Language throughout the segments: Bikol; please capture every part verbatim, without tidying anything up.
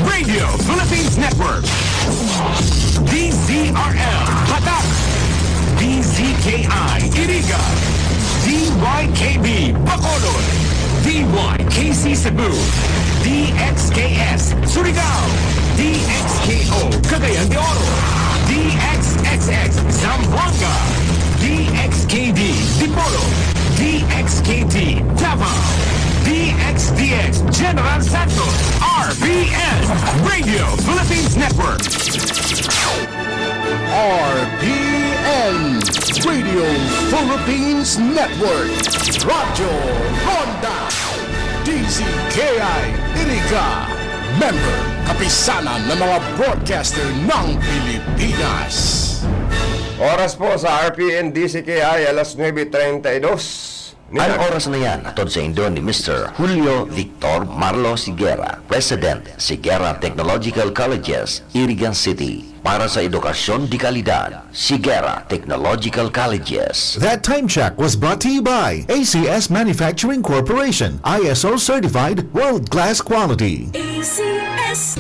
Radio Philippines Network. D Z R L Batak. D Z K I Iriga. D Y K B Bacolod. D Y K C Cebu. D X K S Surigao. D X K O Cagayan de Oro. D X X X Zamboanga. D X K D Dipolog. D X K T Davao. D X D X General Santos. R P N Radio Philippines Network. R P N Radio Philippines Network. Radyo Ronda. D Z K I Iriga. Member, Kapisanan ng mga Broadcaster ng Pilipinas. Oras po sa R P N D Z K I, alas nuebe treinta y dos. An oras na yan, hatod saindo ni Mister Julio Victor Marlo Sigera, President, Sigera Technological Colleges, Irigan City. Para sa edukasyon de kalidad, Sigera Technological Colleges. That time check was brought to you by A C S Manufacturing Corporation, I S O certified, world-class quality. A C S.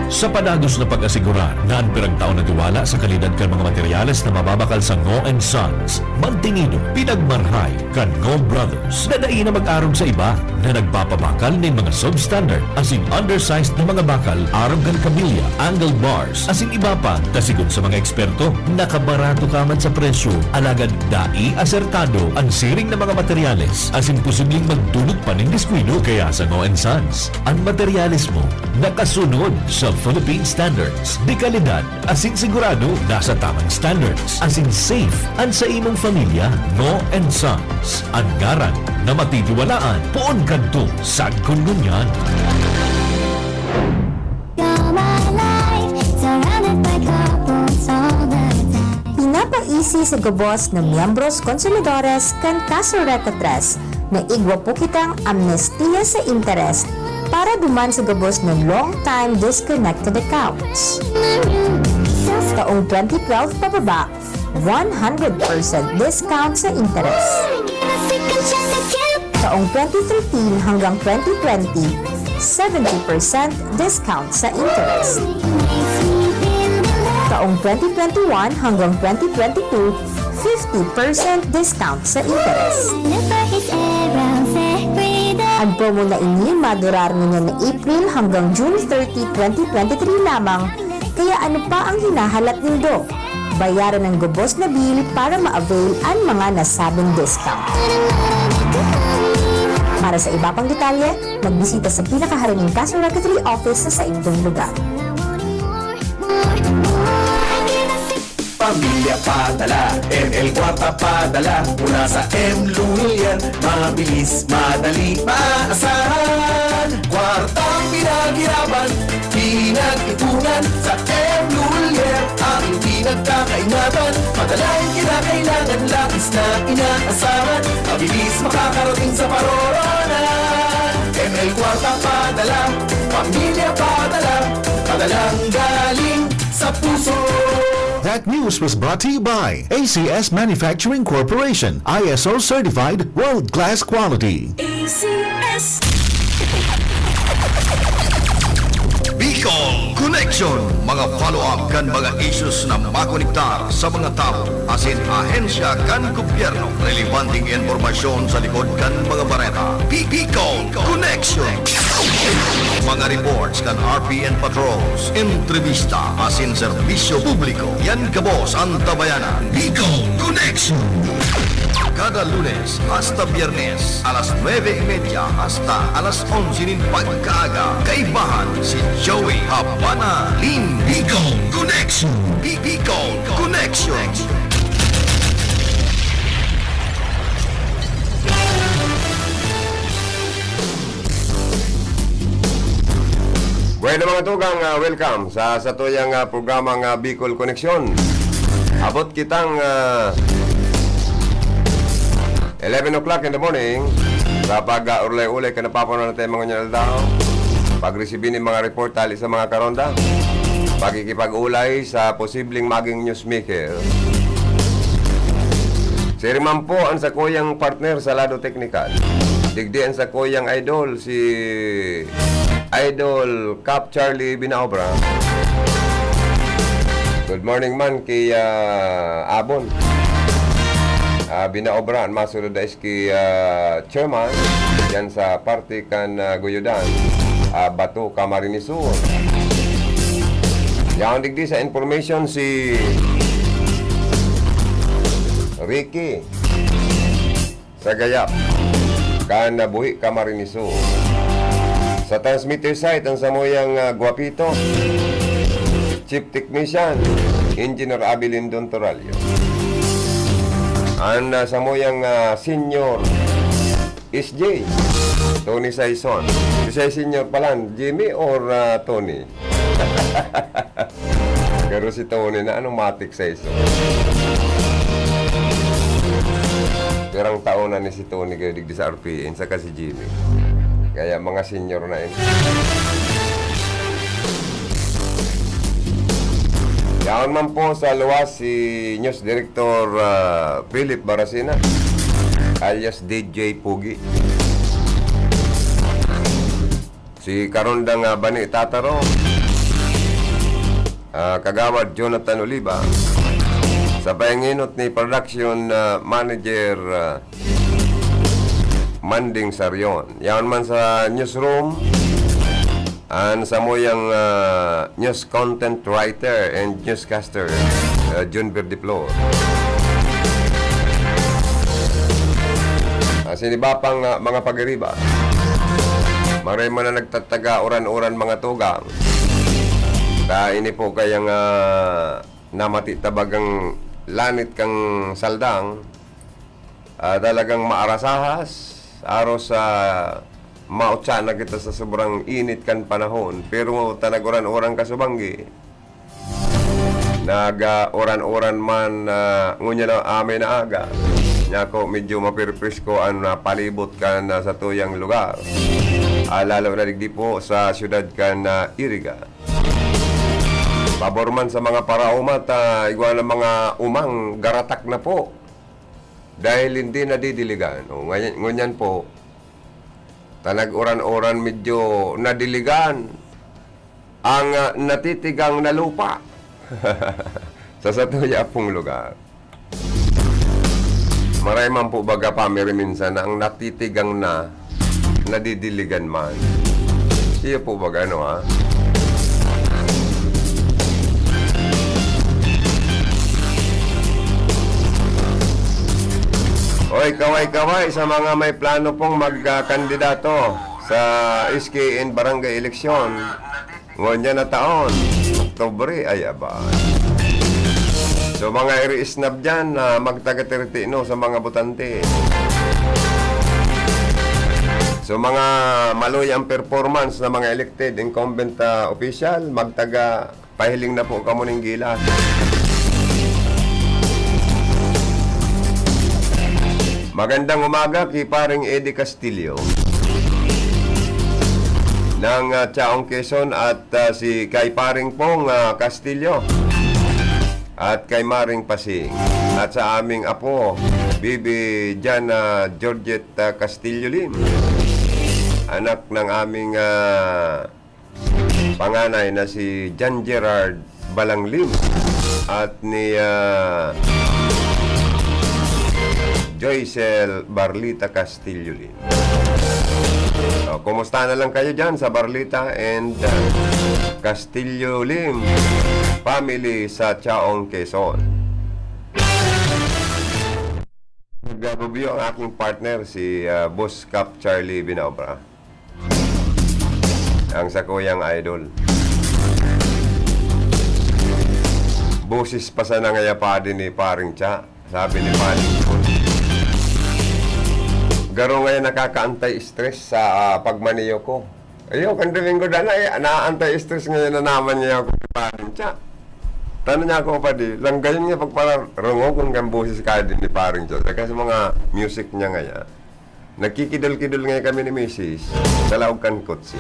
Sa padagos na pag-asigurar na an piragtao na tiwala sa kalidad kan mga materyales na mababakal sa Ngo and Sons, mantinido, pinagmarhay kan Ngo Brothers na dai na mag-arog sa iba na nagpapabakal nin mga substandard asin undersized na mga bakal arog kan kabilya, angle bars, asin iba pa, ta sigon sa mga eksperto, nakabarato ka man sa presyo, alagad dai asertado an siring na mga materyales asin posibleng magdulot pa nin diskuido. Kaya sa Ngo and Sons, an materyales mo nakasunod sa Philippine Standards de kalidad asin sigurado nasa tamang standards asin safe an sa imong pamilya. Ngo and Sons, an ngaran na matitiwalaan poon kadto sagkod ngunyan. You're my life, surrounded by couples all the time. Pinapaisi sa gabos na miyembros konsumidores kan Kaso Reka tres na igwa po kitang amnestiya sa interes para duman sa gabos na long time disconnected accounts. Taong twenty twelve pababa, one hundred percent discount sa interes. Taong twenty thirteen hanggang twenty twenty, seventy percent discount sa interes. Taong twenty twenty-one hanggang twenty twenty-two, fifty percent discount sa interes. Ang promo na ini madurar ngunyan na April hanggang June thirty, twenty twenty-three lamang, kaya ano pa ang hinahalat nindo? Bayaran ang gabos na bill para ma-avail an mga nasabing discount. Para sa iba pang detalye, magbisita sa pinakaharani nin Kaso Reka three office sa saindong lugar. Pamilya padala, M L Kwarta padala, mula sa M Lul yan, mabilis, madali, maasahan. Kwartang pinaghirapan, pinag-ipunan, sa M Lul yan, aking pinagkakaingatan. Padala an kinakailangan, labis na inaasahan, mabilis makakarating sa paroroonan. M L Kwarta padala, pamilya padala, padalang galing sa puso. That news was brought to you by A C S Manufacturing Corporation, I S O certified, world-class quality. A C S. Bicol Connection, mga follow-up kan mga issues na makonektar sa mga tawo asin ahensya kan gobyerno. Relebanteng impormasyon sa likod kan mga bareta. Bi-, Bicol Connection. Mga reports kan R P N Patrols, entrevista asin serbisyo publiko. Yan gabos an tabayanan. Bicol Connection. Kada Lunes hasta Biyernes, alas nuebe y media hasta alas onse nin pagkaaga. Kaibahan si Joey Habana Lin. Bicol Connection. Bi-, Bicol Connection. Bueno, mga tugang, ah, welcome sa satuyang, ah, programang, ah, Bicol Connection. Abot kitang, ah, eleven o'clock in the morning sa pag, ah, urlay-ulay kan napapunan natin mga ngunyan aldaw. Pagresibi nin mga report hali sa mga karonda. Pakikipag-ulay sa posibleng maging newsmaker. Siring man po an sakuyang partner sa lado teknikal. Digdi an sakuyang idol, si Idol Cap Charlie Binaobra. Good morning man ki, ah, Abon. Ah, Binaobra, an masunod na is ki, ah, Chairman, diyan sa parte kan, ah, Guyudan, ah, Bato, Camarines Sur. Yaon digdi sa information si Ricky. Sa Gayap, kan Nabuhi, Camarines Sur. Sa transmitter site, ang samuyang, ah, gwapito, chief technician, Engineer Abilindon Toralio. Ang, ah, samuyang, ah, senior S J, Tony Saison. Siya senior pala, Jimmy or, ah, Tony? Pero si Tony na, anong matik sa iso? Pirang taon na ni si Tony kayo digdi sa R P N, saka si Jimmy. Kaya mga senior na yun. Yaon man po sa luwas si News Director, ah, Philip Baracena, alias D J Pugi. Si Karondang, ah, Bani Tataro, ah, Kagawad Jonathan Oliva, sa pahinginot ni Production, ah, Manager, ah, Manding Sarion. Yaon man sa newsroom, an samuyang, ah, news content writer and newscaster, ah, Jun Verdiflor. Ah, siniba pang, ah, mga pagiriba. Maray man na nagtataga uran-uran mga tugang. Ta ini po kayang, ah, namati tabagang lanit kang saldang, ah, talagang maarasahas, aros sa mautsa na kita sa sobrang init kan panahon. Pero tanaguran-uran kasubanggi, nag, ah, uran-uran man, ah, ngunyan na amay na aga. Nyako, medyo mapirpresko an, ah, palibot kan, ah, satuyang lugar. Ah, lalo na digdi po sa siyudad kan, ah, Iriga. Pabor man sa mga paraumat, ah, igwa ng mga umang garatak na po. Dahil hindi nadidiligan. O, ngayon, ngunyan po, tanag uran-uran medyo nadiligan ang, ah, natitigang na lupa sa satuya pong lugar. Maray man po baga, pamiri, minsan na ang natitigang na nadidiligan man. Iyo po baga, ano, ha? Oy, kaway-kaway sa mga may plano pong magkandidato sa S K N barangay eleksyon. Ngunyan na taon, Oktubre, ay aba. So, mga iri-snub dyan, ah, magtaga-tirtino sa mga botante. So, mga maluya ang performance ng mga elected incumbent, ah, official, magtaga-pahiling na po kamo ning gilas. Magandang umaga kay Paring Eddie Castillo ng, ah, Chaong Quezon at, ah, si kay Paring Pong, ah, Castillo at kay Maring Pasing at sa aming apo, Bibi Jana Georgette, ah, Castillo Lim, anak ng aming, ah, panganay na si John Gerard Balanglim at ni, ah, Joycel Barlita Castillo Lim. So, kumusta na lang kayo dyan sa Barlita and, ah, Castillo Lim family sa Chaong, Quezon? Nagbababiyo ang aking partner, si, ah, Boss Cap Charlie Binaobra. Ang sakuyang idol. Boses pa sana ngaya padi ni Paring Cha, sabi ni Paring Chon. Garo ngaya nakaka-anti-stress sa, ah, pagmaneho ko. Ayun, kan Domingo dana, eh, na-anti-stress ngayon na naman niya ako ni Paring Cha. Tano niya ako, padi, langgayon nga pagpararungogon kan boses ka din ni Paring Cha. Saka sa mga music niya ngaya. Nagkikidol-kidol ngayon kami ni misis sa laog kan kotse.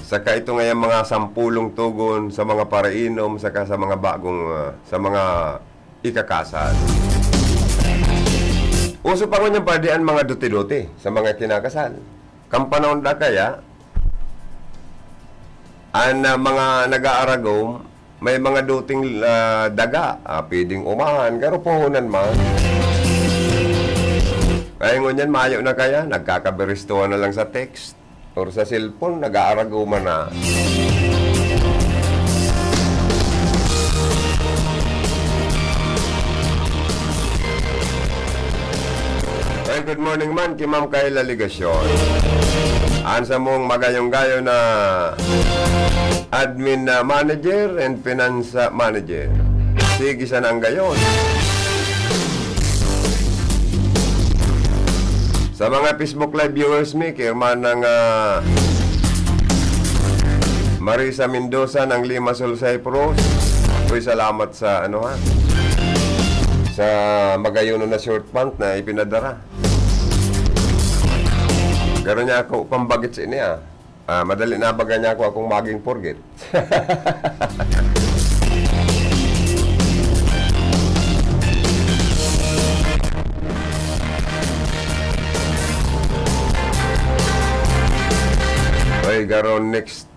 Saka ito ngayon mga sampulong tugon sa mga parainom, saka sa mga bagong, ah, sa mga ikakasal. Uso pa ngunyan, padi, an mga duti-duti sa mga kinakasal. Kan panahon da kaya, an, ah, mga nag-aaragom, may mga duting, ah, daga, ah, pwedeng umahan, garo puhunan man. Kaya ngunyan, mayo na kaya, nagkakabiristuhan na lang sa text. Or sa cellphone, nag-aaragoman na. Well, good morning man ki Ma'am Kayla Legacion. An samong magayong-gayo na admin na manager and finance manager. Sige sana ang gayon. Sa mga Facebook Live viewers mi, ki Hermanang, ah, Marisa Mendoza ng Lima Sul Cyprus. Uy, salamat sa, ano, ha, sa magayon na short pant na ipinadara. Garo niya ako pambagit sa ini, ah. Ah, madali na baga niya ako akong maging forget. Oy, garo next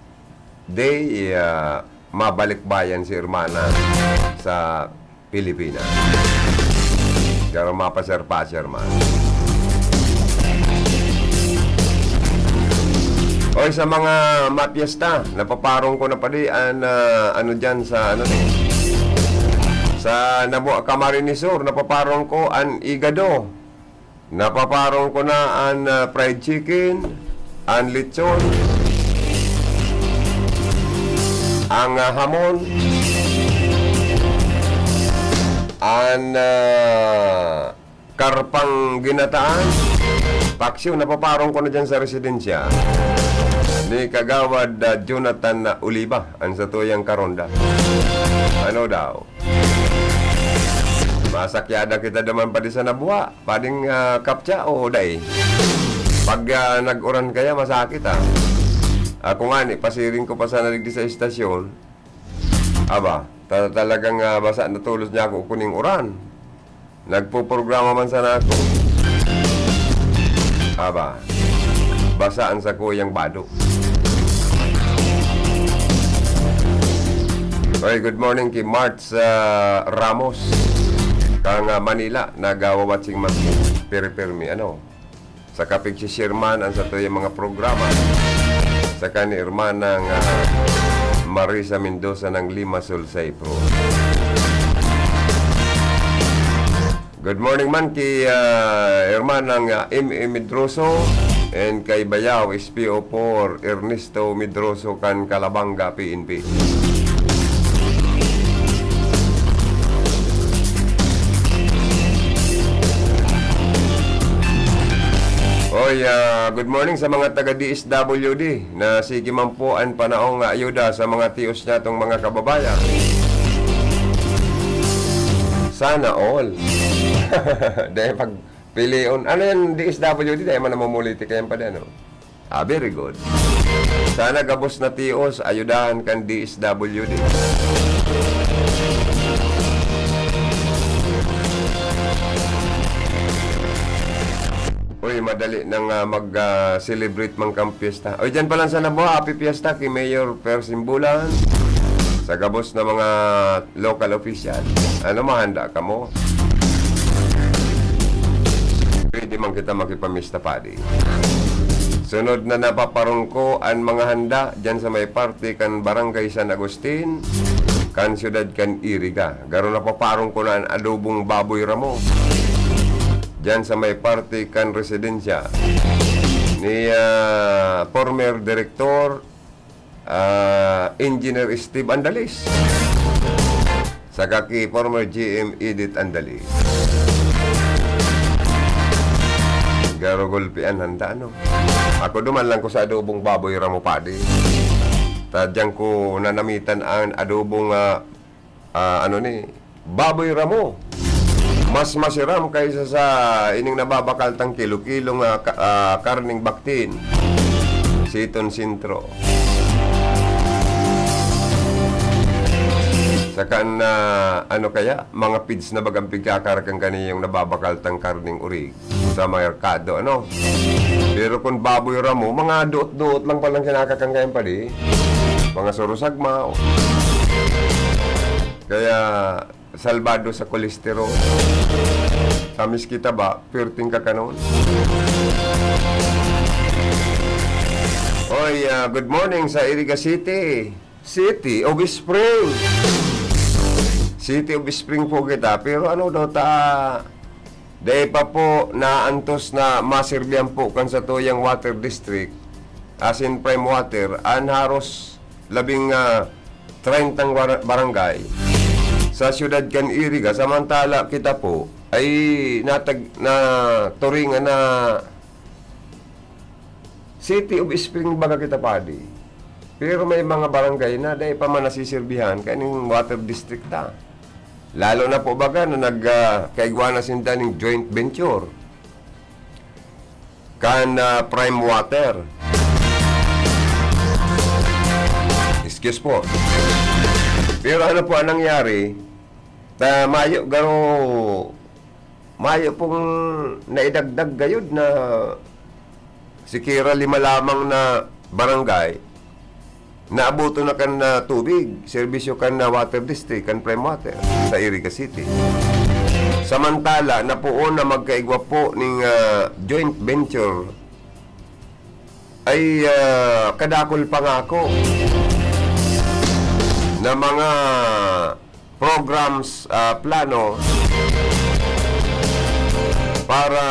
day, ah, mabalikbayan si Hermana sa Pilipinas. Garo mapasyar-pasyar man. Oy, sa mga mapyesta, napaparong ko na padi an, ah, ano diyan sa, ano ni, sa Nabua, Camarines Sur, napaparong ko an igado. Napaparong ko na an, ah, fried chicken, an lechon, ang, ah, hamon, an, ah, karpang ginataan, paksiw. Napaparong ko na diyan sa residensya ni Kagawad, ah, Jonathan Oliva, an satuyang karonda. Ano daw? Masakyada kita duman padi sa Nabua. Pading, ah, kaptsa o dai? Pag, ah, nag-uran kaya, masakit, ah. Ako ngani, pasiring ko pa sana digdi sa estasyon. Aba, ta-, talagang, ah, basa na tolos niya ako kuning uran. Nagpoprograma man sana ako. Aba, basa an sakuyang bado. Oy, good morning ki Marts, ah, Ramos. Kan, ah, Manila, nagawawatsing man pirmi-pirmi, ano, sa kapigsi-share man an satuyang mga programa. Saka ni Hermanang, ah, Marisa Mendoza ng Lima Sul Cyprus. Good morning man ki, ah, Hermanang, ah, M A Medroso and kay Bayaw, S P O four, Ernesto Medroso kan Calabanga, P N P. Oy, ah, good morning sa mga taga D S W D na sige man po an panaong ayuda sa mga tios niyatong mga kababayan. Sana all. Dahil pag pilion, ano yan, D S W D, dahil man namumulitik kayan pa din, ano? Ah, very good. Sana gabos na tios, ayudahan kan D S W D. Uy, madali nang, ah, mag, ah, celebrate man kan piyesta. Uy, dyan pa lang sa Nabua, happy fiesta ki Mayor Persimbulan. Sa gabos na mga local official. Ano, mahanda kamo? Pwede man kita makipamista, padi. Sunod na napaparong ko an mga handa dyan sa may parte kan Barangay San Agustin, kan siyudad kan Iriga. Garo napaparong ko na an adobong baboy ramo dyan sa may parte kan residensya ni, ah, former director ah, Engineer Steve Andalis, saka ki former G M Edith Andalis. Garo gulpian handa, no? Ako duman lang ko sa adobong baboy ramo, padi. Ta diyan ko nanamitan an adobong, ah, ah, ano ni, baboy ramo. Mas masiram kaysa sa ining nababakal tang kilo-kilo nga ka-, ah, karning baktin. Siton Sentro. Saka na, ano kaya, mga feeds na bagang pigkakarakan kaniyong nababakal tang karneng orig sa merkado, ano? Pero kung baboy ramo, mga duot-duot lang palang kinakakan kayan padi. Mga surusagma, o. Kaya, salbado sa kolesterol. Tamis kita ba? Pirting kakanon. Oy, ah, good morning sa Iriga City. City of Spring. City of Spring po kita. Pero ano daw ta, dai pa po naantos na maserbihan po kan satuyang water district. As in prime water, an haros labing, ah, treyntang wara-, barangay sa siyudad kan Iriga, samantala kita po ay natag-, naturingan na City of Spring baga kita padi. Pero may mga barangay na dai pa man nasisirbihan kaning water district ta. Lalo na po baga na nag, ah, kaigwa na sinda ning joint venture kan, ah, Prime Water. Excuse po. Pero ano po ang nangyari? Ta, mayo garo, mayo pong naidagdag gayod na sikira lima lamang na barangay naaboton na kan, ah, tubig, serbisyo kan, ah, water district, kan Prime Water sa Iriga City. Samantala, na poon na magkaigwa po ning, ah, joint venture ay, ah, kadakul pangako na mga programs, ah, plano para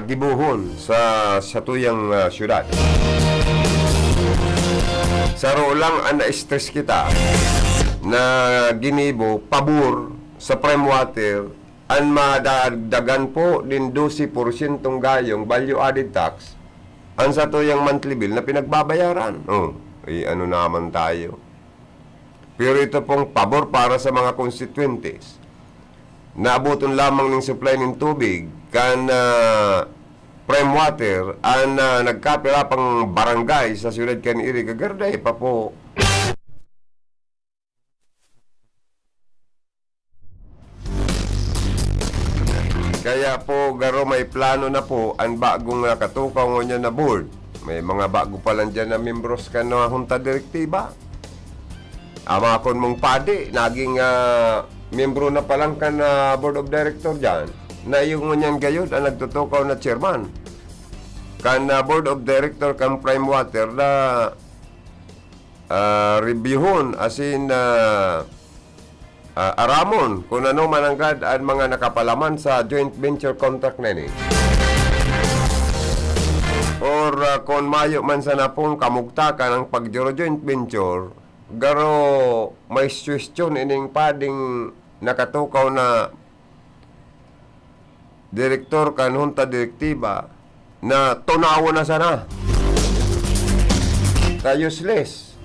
gibohon sa satuyang, ah, syudad. Saro lang an na-stress kita na ginibo pabor sa Prime Water an madagdagan po nin dose porsyentong gayong value added tax an satuyang monthly bill na pinagbabayaran. Oh, eh, ano naman tayo? Pero ito pong pabor para sa mga konstituyentes. Naaboton lamang ning supply nin tubig kan, ah, Prime Water an, ah, nagkapira pang barangay sa siyudad kan Iriga, garo dai pa po. Kaya po, garo may plano na po an bagong nakatukaw ngunyan na board. May mga bago pa lang diyan na miyembros kan, ah, Junta Direktiba. Amakon mong padi, naging, ah, miyembro na pa lang kan, ah, Board of Director diyan. Na iyo ngunyan gayod an nagtutukaw na chairman kan, ah, Board of Director kan Prime Water na, ah, reviewhon, asin, ah, ah, aramon kun ano mananggad an mga nakapalaman sa joint venture contract na ini. Or, ah, kun mayo man sana pong kamugtakan ang pag-joint venture, garo may suwestyon ining pading nakatukaw na direktor kan Junta Direktiba na tunawon na sana. Ta useless.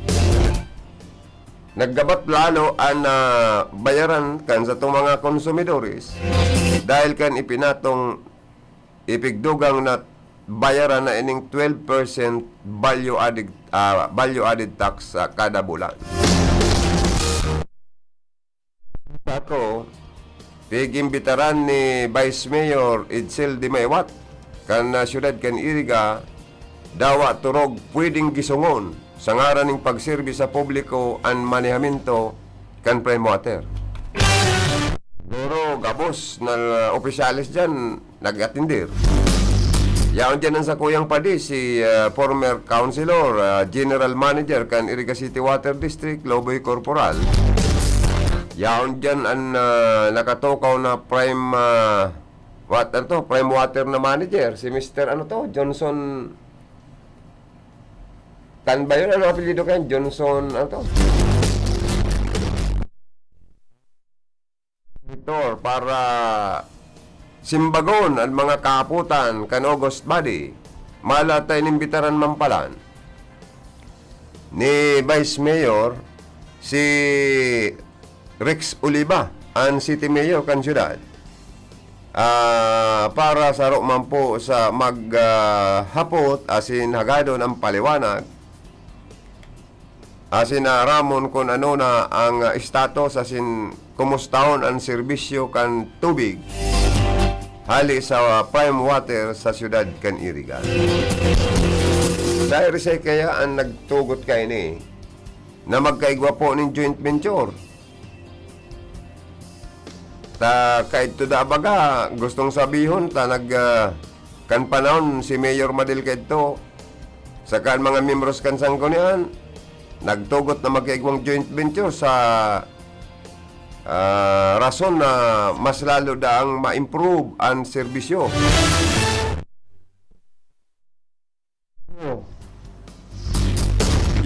Naggabat lalo an, ah, bayaran kan satong mga konsumidores dahil kan ipinatong ipigdugang na bayaran na ining twelve percent value added, ah, value added tax sa kada bulan. Ako, pig-imbitaran ni Vice Mayor Edsel de Maywat kan, ah, siyudad kan Iriga, dawa torog pwedeng gisungon sa ngaran ning pagserbi sa publiko an manehamento kan Prime Water. Guro, gabos na opisyales diyan nag-atender. Yaon diyan ang sakuyang padi, si, ah, former councilor, ah, general manager kan Iriga City Water District, Loboy Corporal. Yaon diyan ang, ah, nakatukaw na prime, ah, what, ano to? Prime Water na manager, si Mister ano to? Johnson Tan ba yun? Ano apelyido kayan? Johnson, ano to? Director para simbagon an mga kahapotan kan August Body. Mala ta inimbitaran man palan ni Vice Mayor si Rex Oliva, an City Mayor kan siyudad, ah, para saro man po sa mag, ah, hapot asin hagadon an paliwanag Asin naaramon kun ano na ang, ah, status asin kumustahon an serbisyo kan tubig hali sa, ah, Prime Water sa siyudad kan Iriga. Dahil sa kaya an nagtugot kaini na magkaigwa po nin joint venture. Ta kaidto da baga, gustong sabihon ta nag, ah, kan panahon si Mayor Madel kaidto, saka an mga miyembros kan sanggunian, nagtugot na magkaigwang joint venture sa, ah, rason na mas lalo daang ma-improve an serbisyo.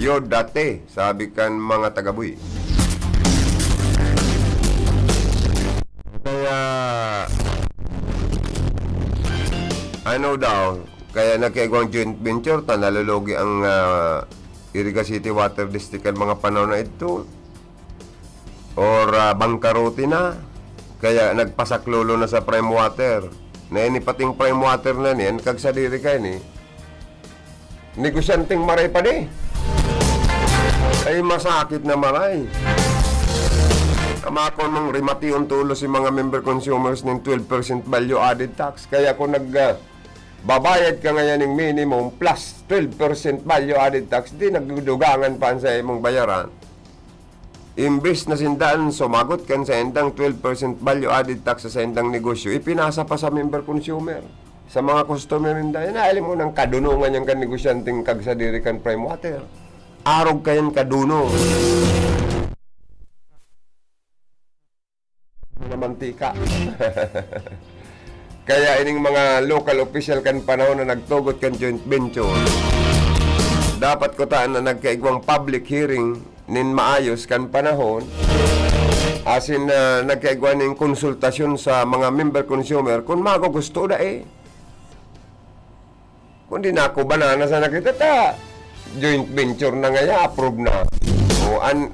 Yo dati, sabi kan mga taga-Bui. Kaya, ano daw, kaya nagkaigwang joint venture ta nalulugi ang, ah, Iriga City Water District kan mga panahon na idto. Or, ah, bangkarote na, kaya nagpasaklolo na sa Prime Water. Na ini pating Prime Water na niyan, kag sadiri kaini, negosyanteng maray pa di. Ay, masakit na maray. Ama ko nung rimati ang tulo si mga member consumers ning twelve percent value added tax. Kaya kung nag, ah, babayad ka ngayon ng minimum plus twelve percent value added tax, di nagdudugangan pa sa imong bayaran. Imbes na sinda an sumagot kan saindang twelve percent value added tax sa saindang negosyo, ipinasa pa sa member consumer, sa mga customer ninda. Yan, alam mo nang kadunongan yan kan negosyanteng kagsadiri kan Prime Water. Arog kayan kadunong. Na mantika. Kaya ining mga local official kan panahon na nagtugot kan joint venture, dapat kutaan na nagkaigwang public hearing nin maayos kan panahon, asin, ah, nagkaigwa nin konsultasyon sa mga member consumer kun magugusto o dai. Kundi nakubanan na sana kita ta joint venture na ngaya, approve na. O, an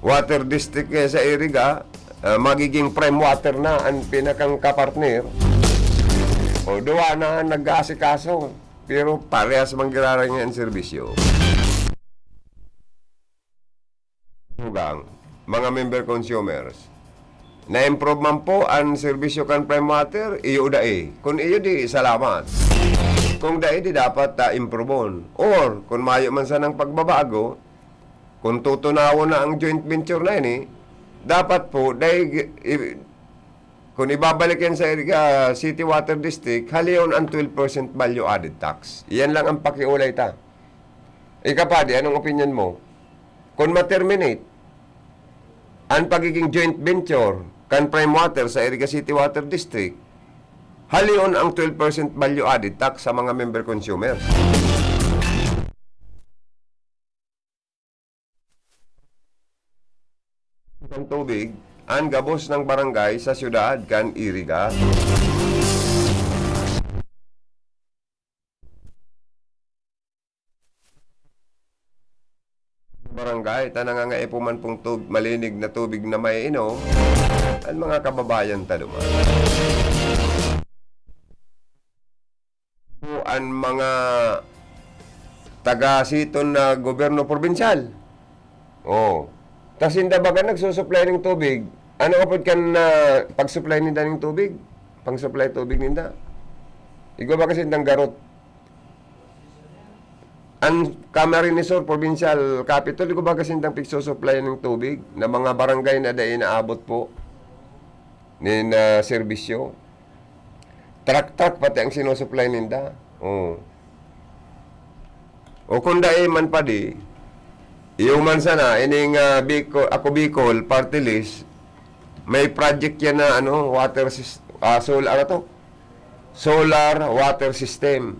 water district kaya sa Iriga, ah, magiging Prime Water na an pinakang kapartner. O, duwa na an nag-aasikaso. Pero parehas man giraray nga an serbisyo. Tugang, mga member consumers. Na-improve man po an serbisyo kan Prime Water, iyo dai. Kun iyo, di salamat. Kung dai, di dapat ta improbon. Or, kun mayo man sanang pagbabago, kun tutunawon na ang joint venture na ini, dapat po, dai, i-, kun ibabalik yan sa, ah, City Water District, halion ang twelve percent value added tax. Yan lang ang pakiulay ta. Ika, Padi, anong opinion mo? Kun ma-terminate an pagiging joint venture kan Prime Water sa Iriga City Water District, halion ang twelve percent value added tax sa mga member consumers. Kan tubig, an gabos ng barangay sa siyudad kan Iriga. Barangay, ta nangangaipo man pong tub-, malinig na tubig na maiinom, an mga kababayan ta duman. An mga taga siton na gobyerno probinsyal. Oh. Ta sinda baga nagsusuplay ning tubig. Ano apod kan, ah, pagsuplay ninda ning tubig? Pangsuplay tubig ninda. Igwa baga sindang garot. An Camarines Sur Provincial Capitol, igwa baga sindang pigsusuplay ning tubig na mga barangay na dai inaabot po nin, ah, serbisyo. Truck-truck pati ang sinusuplay ninda. Oh. O kung dai man, Padi, iyo man sana, ining, ah, Bicol, Ako Bicol, party list, may project yan na, ano, water sys-, ah, solar, ano to? Solar water system.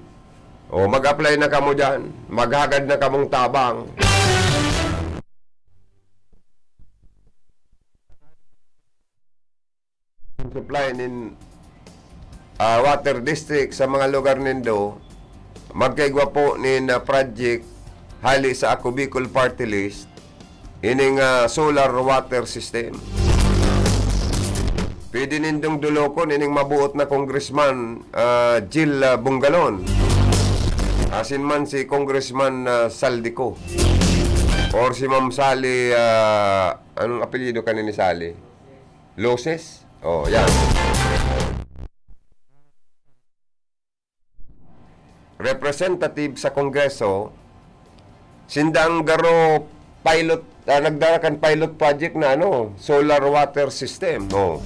O, mag-apply na kamo dyan. Maghagad na kamong tabang. Supply nin, ah, water district sa mga lugar nindo, magkaigwa po nin, ah, project hali sa Ako Bicol Party List, ining, ah, solar water system. Pwede nindong dulokon ining mabuot na Congressman, ah, Jil, ah, Bungalon. Asin man si Congressman, ah, Saldico. Or si Ma'am Sally, ah, anong apelyido ka ni Sally? Loses? Oh, yan. Representative sa Kongreso, sindang garo pilot, ah, nagdara kan pilot project na ano, solar water system. Oh.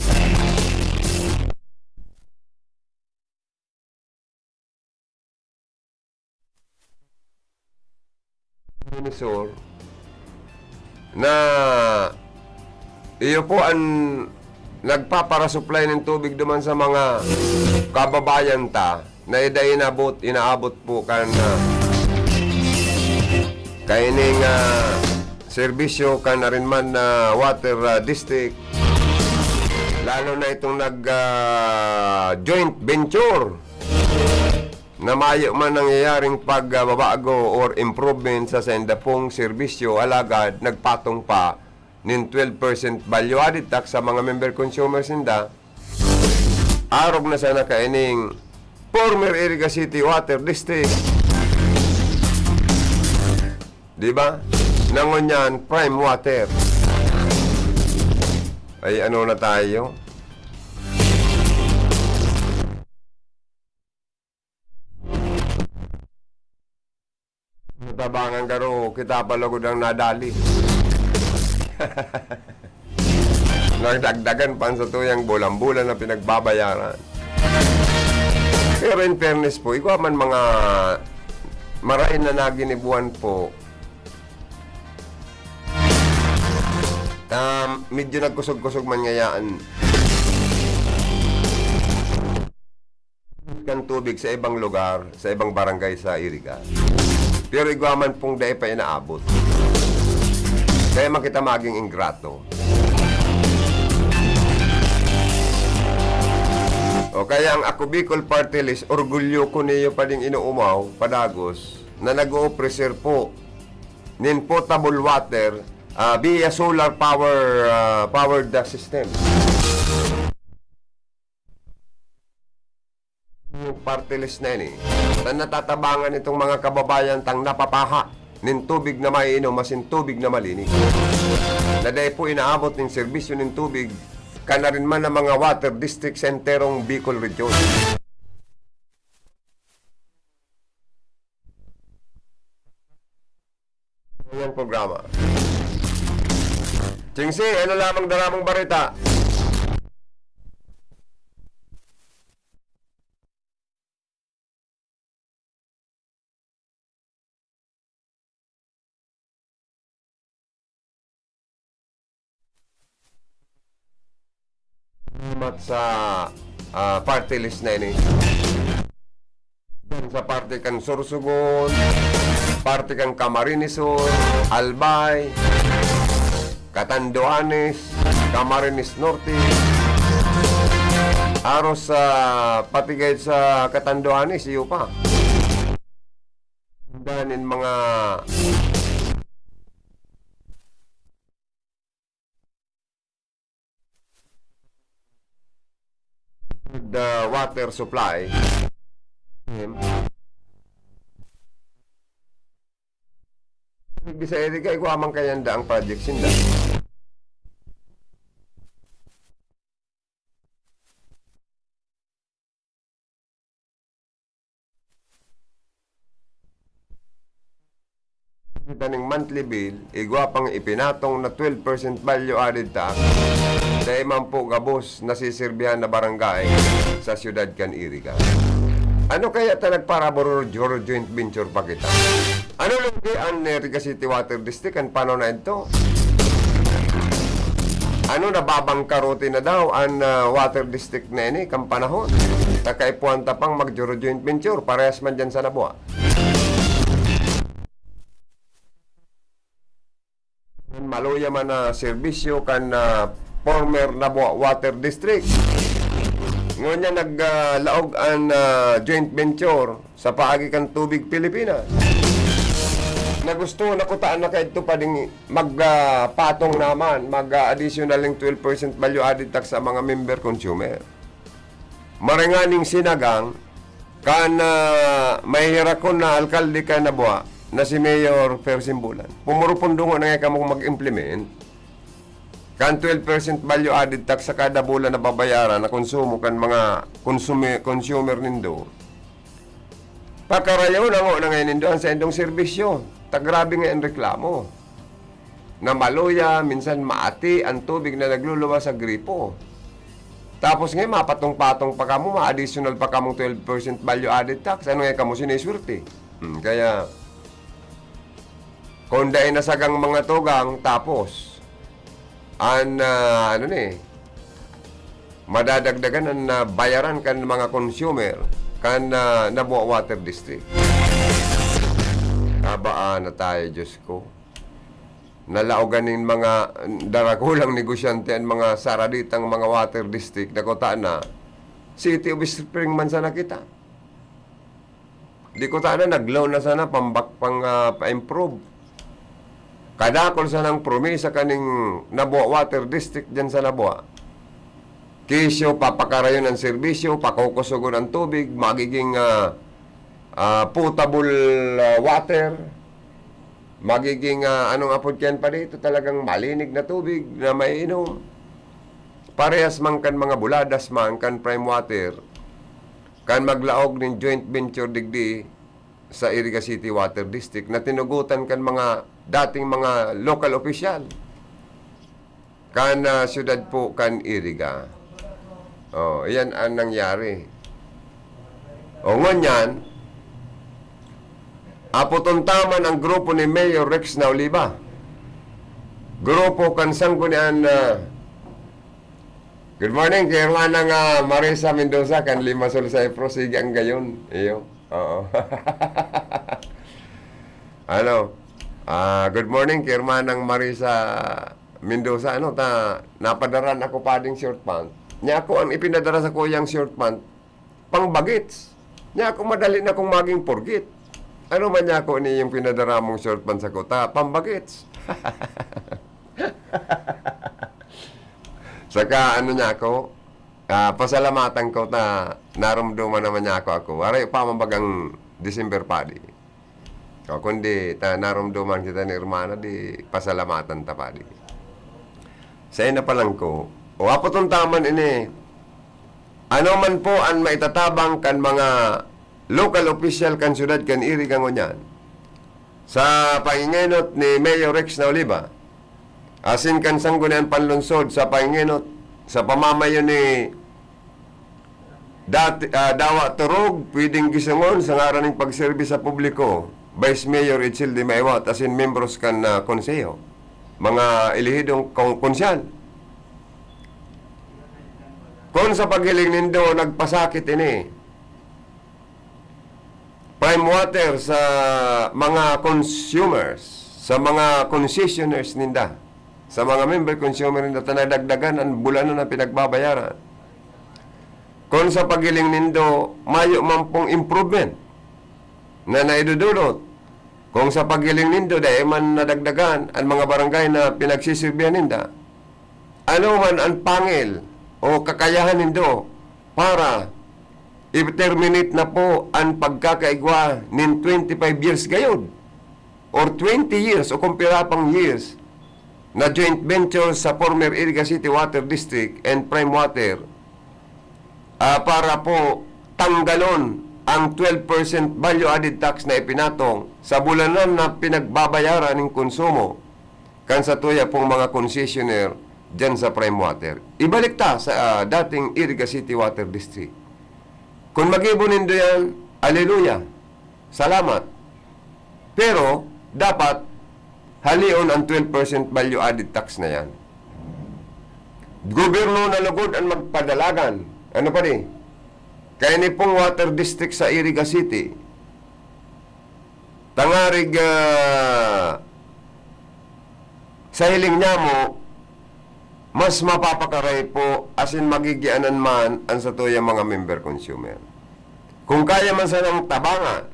Bumisor na iyo po an nagpaparasuplay nin tubig duman sa mga kababayan ta na ida inabot, inaabot po kan, ah, kaining, ah, serbisyo kan arin man na water, ah, district, lalo na itong nag, ah, joint venture. Na mayo man nangyayaring pagbabago or improvement sa sainda pong serbisyo, alagad nagpatong pa nin twelve percent value added tax sa mga member consumers ninda, arog na sana kaining former Iriga City Water District. Di ba? Nangonyan, prime water. Ay, ano na tayo? Natabangan garo, kita pa lugod ang nadali. Nagdagdagan pa ang satuyang bulan-bulan na pinagbabayaran. Pero in fairness po, igwa man mga marain na naginibuan po, um, medyo nagkusog-kusog man ngayaan kan tubig sa ibang lugar, sa ibang barangay sa Iriga. Pero igwa man pong dai pa inaabot. Kaya man kita maging ingrato. O kaya ang Ako Bicol Party List, orgulyo ko niyo pa ding inuumaw, padagos, na nag-o-ofrecer po nin potable water, ah, via solar power, ah, powered, ah, system. Yung party list na yan eh. Na natatabangan itong mga kababayan tang napapaha nin tubig na maiinom asin tubig na malinis. Na dai po inaabot nin serbisyo nin tubig, kanarin man ang mga water district sa enterong Bicol Region. Ngayong programa. Chingsi, ano lamang daramang barita? Salamat sa, ah, party list na ini. Diyan sa parte kan Sorsogon, parte kan Camarines Sur, Albay, Catanduanes, Camarines Norte, aros sa patigay sa Catanduanes, iyo pa. Danin mga the water supply. Bisaya di kay kuha man kayanda ang project sinda. Kita ning monthly bill, igwa pang ipinatong na twelve percent value added tax, dai man po gabos nasisirbihan na barangay sa siyudad kan Iriga. Ano kaya ta nagparaboror joint venture pa kita? Ano lugi an Iriga City Water District kan panahon na idto? Ano, nababangkarote na daw an, ah, water district na ini kan panahon? Ta kaipuhan ta pang mag-joint venture, parehas man diyan sa Nabua. Maluya man na serbisyo kan, ah, former Nabua Water District. Ngunyan nag, ah, laog an, ah, joint venture sa paagi kan Tubig Pilipinas. Na gusto na kutaan na kaidto pa ding mag, ah, patong naman, mag, ah, additional ning twelve percent value added tax sa mga member consumer. Maray nganing sinagang kan, ah, mahihirakon na alkalde kan Nabua, na si Mayor Persimbulan. Pumurupundungo na nga kamo mag-implement kan twelve percent value added tax sa kada bulan na babayaran na konsumo kan mga konsumi-, consumer nindo. Pakarayon na nga na ngayon nindo ang saindong serbisyo. Ta grabe nga ang reklamo. Na maluya, minsan maati ang tubig na nagluluwas sa gripo. Tapos ngayon, mapatong-patong pa kamo, ma-additional pa kamong twelve percent value added tax. Ano nga kamo, siniswerte? Hmm, kaya, kung dai nasagang mga tugang, tapos, an, ah, ano ni, madadagdagan an, ah, bayaran kan mga consumer kan, ah, Nabua Water District. Abaa na tayo, Diyos ko. Nalaogan nin mga darakulang negosyante an mga saraditang mga water district na kuta na City of Spring man sana kita. Di ko sana nag-loan na sana pambak-, pang, ah, pa-improve. Kadakol sanang promesa kaning Nabua Water District diyan sa Nabua. Kesyo, papakarayon ang serbisyo, pakukusogon ang tubig, magiging, ah, ah, potable, ah, water, magiging, ah, anong apod kayan pa dito, talagang malinig na tubig na maiinom. Parehas man kan mga buladas man kan Prime Water, kan maglaog nin joint venture digdi sa Iriga City Water District na tinugutan kan mga dating mga local official kan, ah, siyudad po kan Iriga. Oh, iyan ang nangyari. O ngunyan, apoton ta man ang grupo ni Mayor Rex Nauliba. Grupo kan Sanggunian, ah, Good morning kay Hermana nga Marisa Mendoza kan Limasol sa Ipro. Sige ang gayon. Iyo. Oo. Ano? Ah, good morning kay Hermanang Marisa Mendoza. Ano ta, napadaran ako pa ding short pant. Nya ako ang ipinadara sa kuyang short pant. Pangbagets. Nya ako madali na kong maging purgit. Ano man niya ako ni yung pinadara mong short pants sa kuta? Pangbagets. Saka ano niya ako, ah, pasalamatan ko ta narumduman naman niya ako, ako. Aray pa, mambagang December padi. O, kundi ta narumduman kita ni hermana, di pasalamatan ta padi. Sa ina pa lang ko, o, apoton ta man ini, ano man po an maitatabang kan mga local official kan syudad kan Iriga ngunyan, sa pangingenot ni Mayor Rex Nauliba, asin kan Sanggunian Panlungsod sa pangingenot sa pamamayo ni dati, ah, Dawa Turog, pwedeng gisungon sa ngaran ning pagserbi sa publiko, Vice Mayor Itzel de Maiwat, asin membros kan, ah, konseho, mga elehidong kon-, konsyal. Kun sa paghiling nindo, nagpasakit ini, Prime Water sa mga consumers, sa mga concessionaires ninda, sa mga member consumer ninda, ta nadagdagan an bulanan na pinagbabayaran. Kun sa paghiling nindo, mayo man pong improvement na naidudulot. Kung sa paghiling nindo, dai man nadagdagan an mga barangay na pinagsisirbihan ninda, ano man an pangil o kakayahan nindo para i-terminate na po an pagkakaigwa nin twenty-five years gayod or twenty years o kung pira pang years na joint venture sa former Iriga City Water District and Prime Water, ah, para po tanggalon ang twelve percent value added tax na ipinatong sa bulanan na pinagbabayaran nin konsumo kan satuya pong mga concessionaire diyan sa Prime Water. Ibalik ta sa, ah, dating Iriga City Water District. Kun magibo nindo yan, aleluya. Salamat. Pero, dapat, halion ang twelve percent value added tax na yan. Gobyerno na lugod ang magpadalagan. Ano pa di? Kaya ni pong water district sa Iriga City, tangarig, ah, sa hiling niya mo, mas mapapakaray po asin magigianan man ang satuyang mga member consumer. Kung kaya man sanang tabangan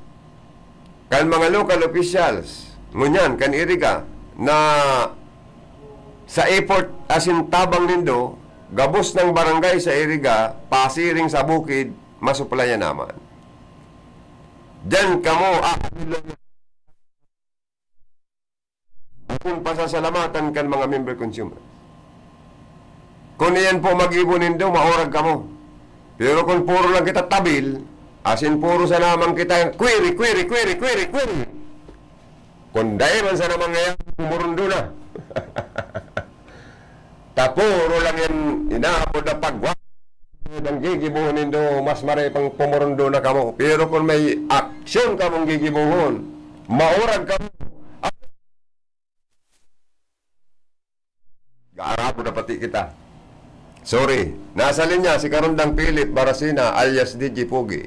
kan mga local officials, ngunyan kan Iriga, na sa effort asin tabang nindo, gabos ng barangay sa Iriga, pasiring sa bukid, masuplayan naman. Diyan kamo, ah, pasasalamatan kan mga member consumer. Kun iyan po magibo nindo, maurag kamo. Pero kun puro lang kita tabil, asin puro sa naman kita query, query, query, query, query. Kun dai man sa naman ngayon, pumurundo na. Ta puro lang yan, inaapod na pagwa. Ang gigibuhon nindo, mas maray pang pumurundo na kamo. Pero kun may aksyon kamong gigibuhon, maurag kamo. Gaarapod na pati kita. Sorry. Nasa linya si Karundang Philip Barasina alias D J Pogi.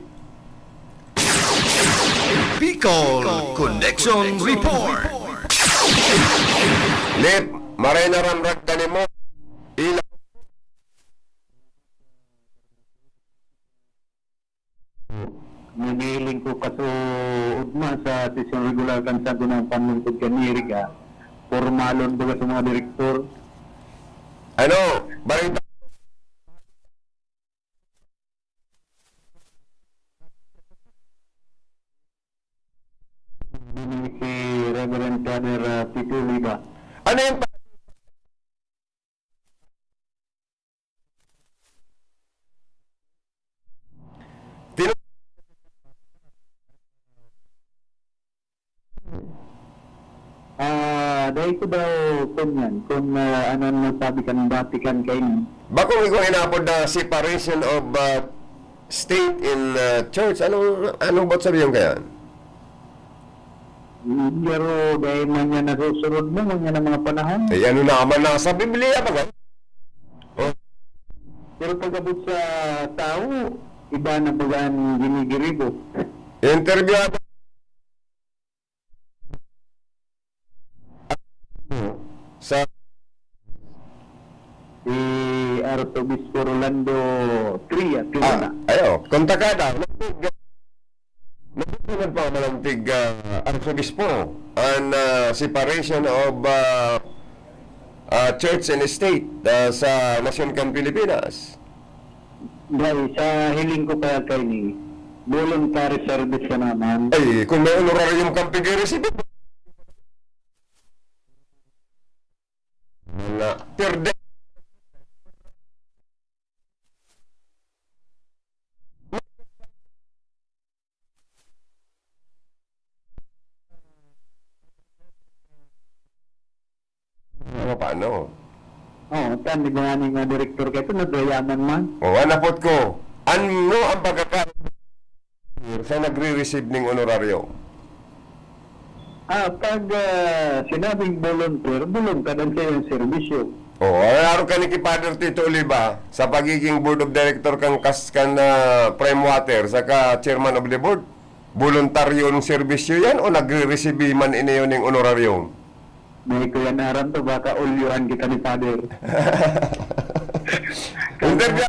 Bicol Connection Report. Lip, maray na ramrag ka nimo. Ila. Nagiling ko kasuodma sa sesyon regular kan Sangguniang Panlungsod kan Iriga, pormalon baga sa mga direktor. Ano? Balita? Si Reverend Father, ah, Tito Oliva. Ano yung Tino- Ah, dai ko daw kunyan kung, ah, ano ang nasabi kan Vatican kaini. Bakong igwa inapod na separation of, ah, state and, ah, church. Anong, anong ba't sabihin kaya? Pero dai man yan nasusunod mo, ngunyan ang mga panahon. Eh, ano naman nasa Biblia ba? Oh. Pero pag-abot sa tao, iba na baga an ginigiribo. Interview ako. Sa Si Arzobispo Rolando Tria, Ah, Tirona. Ayo, kontakada. Nagpapalagpag malamtig, ah, Arsobispo, an, ah, separation of, ah, ah, church and state, ah, sa nasyon kan Pilipinas. Dahil sa hiling ko kaya kaini, voluntary service ka naman. Ay, kung may honorarium kang pag-receive, mga per day. Ano, paano? Oo, tan, di ba nga ni nga direktor kayo, nagdayaman man? Oo, anapot ko. Ano ang pagkaka-, sa nagre-receive ning honoraryo? Ah, pag, ah, sinabing volunteer, voluntad an saiyang serbisyo. Oo, ang araw ka ni ki Father Tito Oliva, sa pagiging board of director kan kas-, kan, ah, Prime Water, saka chairman of the board, voluntaryo ng serbisyo yan o nagre-receive man ini yun ng honorarium? May kuya na aram to, baka ulyohan kita ni Father. Interview.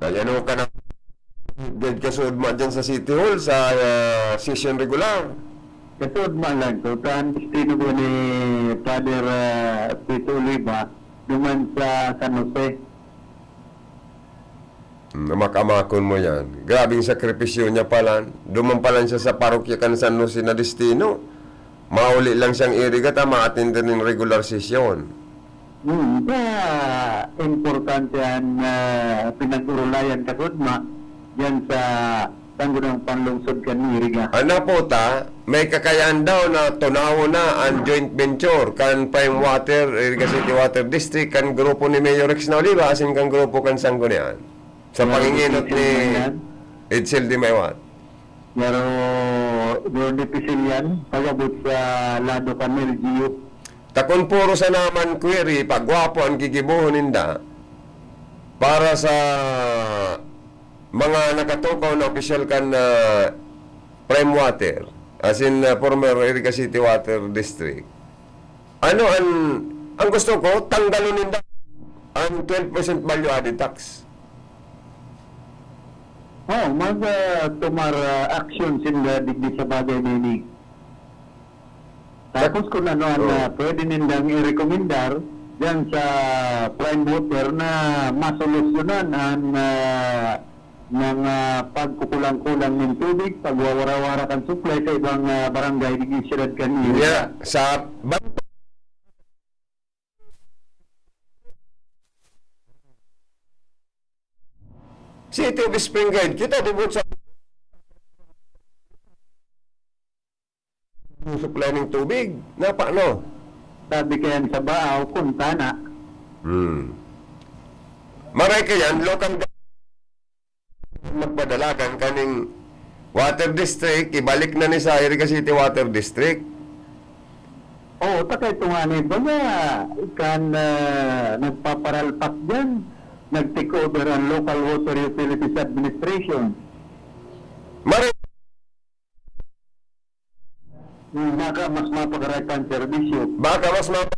Kaya ano ka na, diyan ka sudma dyan sa City Hall, sa, ah, session regular? Kasuodma lang. So, tan destino ko ni Father, ah, Tito Oliva, duman sa San Jose. Hmm, amak-amakon mo yan. Grabing sakripisyo niya palan. Duman palan siya sa parokya kan San Jose na destino. Mauli lang siyang iriga ta maatender nin regular sesyon. Hmm, kaya importante an, ah, pinag-urulayan kasudma diyan sa Sangguniang Panlungsod kan Iriga. Ano po ta, may kakayahan daw na tunawon na ang joint venture kan Prime Water, Iriga City Water District, kan grupo ni Mayor Rex na Oliva, asin kan grupo kan Sanggunian. Sa Pero panginginot dipisil ni man yan. Edsel Di Maywat. Pero, pero dipisil yan, pag-abot sa lado kan L G U. Ta kun puro sa naman query, pagwapo ang gigibohon ninda para sa mga nakatukaw na opisyal kan, ah, Prime Water, as in, ah, former Iriga City Water District. Ano ang, ang gusto ko, tanggalon ninda ang twelve percent value added tax. Oh, mag, ah, tomar, ah, action sinda digdi sa bagay na ini. Tapos kung ano ang, Oh. ah, pwede nindang i-rekomendar, diyan sa Prime Water na masolusyonan an, ah, mga pagkukulang-kulang nin tubig, pagwawara-wara kan supply sa ibang, ah, barangay digdi sa syudad kan Iloilo. Nga, sa ban-, City of Spring Guide, kita di ba sa supply ning tubig? Na paano? Sabi kayan sa Baaw, kung tana. Hmm. Maray kayan, local ga-, magpadalagan kaning water district, ibalik na ni sa Iriga City Water District. Oo, takay ito nga ni baga, ikan, ah, nagpaparalpak dyan. Nag-take over ang Local Water Utilities Administration. Mari- Baka mas mapakaray pa ang serbisyo. Baka mas map-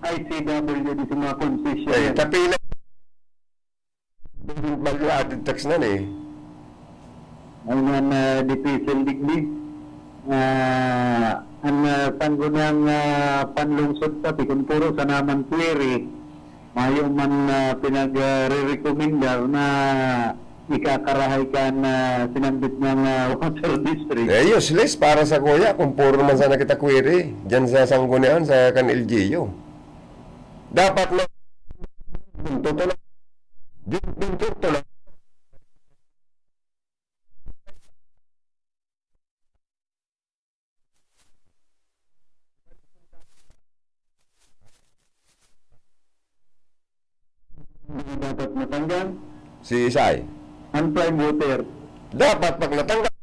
I C W D sa mga concession. Ay, tapila. Value added tax na ni. Ay nga na dipisil digdi. Ah, ang, ah, sangguniang, ah, panlungsod pati kun puro sana man query, mayo man, ah, pinag-, ah, re-recommendar na ikakarahay kan, ah, sinambit niyang, ah, water district. Eh, useless para sa kuya kung puro naman sana kita query dyan sa sanggunian, sa kan L G U. Dapat na tutulak. Tutulak. Dapat matanggal. Si Isay. Ang prime water. Dapat pag natanggal.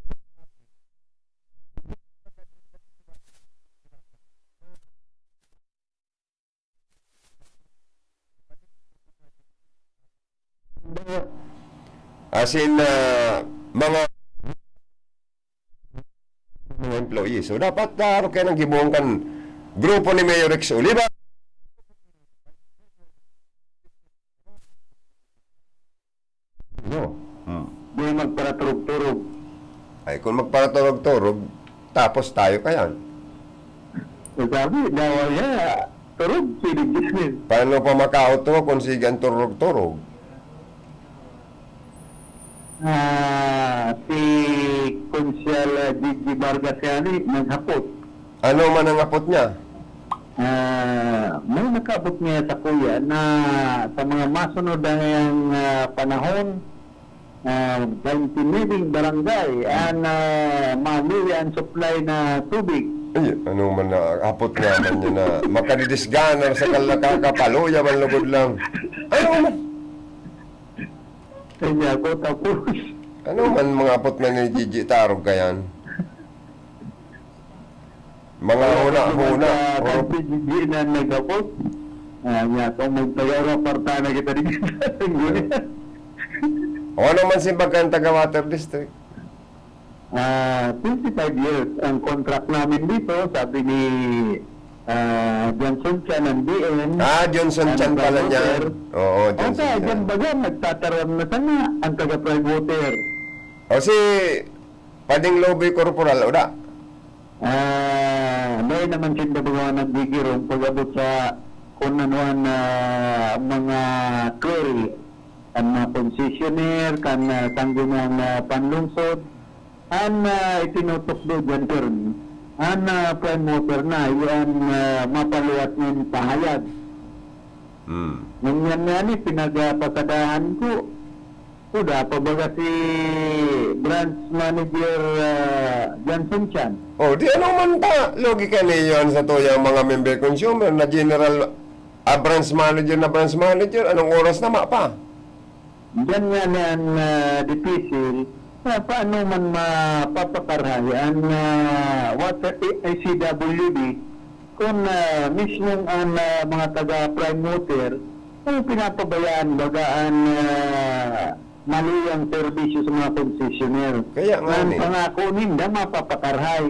As in, ah, mga, mga employees. So, dapat, ah, ano kaya nang gibohon kan grupo ni Mayor Rex Oliva? No. Hmm. Di magparaturog-turog. Ay, kung magparaturog-turog, tapos tayo kayan. Sabi, dawa niya, turog, pwede business. Paano pa makaot to kung sige ang turog-turog? Ah, si Konsehal, ah, Gigi Vargas yani, naghapot. Ano man ang hapot niya? Ah, may nakaabot niya sa kuya na sa mga masunod na ngayang, ah, panahon, ah, twenty-nine barangay, hmm, an, ah, maluya an supply na tubig. Ay, ano man na, hapot nga man niya na makadidisgana sa kalakaka, paluya man lugod lang. Ano man? Kanya ko, tapos. Ano man mga apot man ni Gigi Tarog kayan? Mga huna-huna, hurot. Kan si Gigi na nagapot. Ah, niya, kung magtaga-, aparta na kita dito. O ano man simbag kan taga Water District? Ah, twenty-five years ang contract namin dito, sabi ni, ah, Johnson Chan ng D N. Ah, Johnson Chan pala niya. Ang promoter. Oo, Johnson Chan. O kaya, diyan baga, nagtataram na sana ang taga Prime Water. O si Pading Loboy Corporal, o da? Ah, dahil naman sinda baga naggigirong pag-abot sa kung ano ang, ah, mga query, ang mga concessionaire, kan, ah, sangguniang, ah, panlungsod, An, ah, itinutukdo diyan, sir, an, ah, prime mover na, yan, ah, mapaluwat nin pahayag. Hmm. Ngunyan nga ni, pinagpasadahan ko. Kuda pa baga si branch manager, ah, Johnson Chan. Oh, di ano man ta? Logika niyo yan sa tuyang mga member consumer na general, ah, branch manager na branch manager, anong oras na ma pa? Diyan nga na an, ah, dipisil, ah, paano man mapapakarahay an, ah, water, eh, I C W D kun, ah, mismong an, ah, mga taga Prime Water, eh, pinapabayaan baga an, ah, mali ang serbisyo sa mga concessionaire. Kaya nga Ang ni. pangako ninda, mapapakarahay.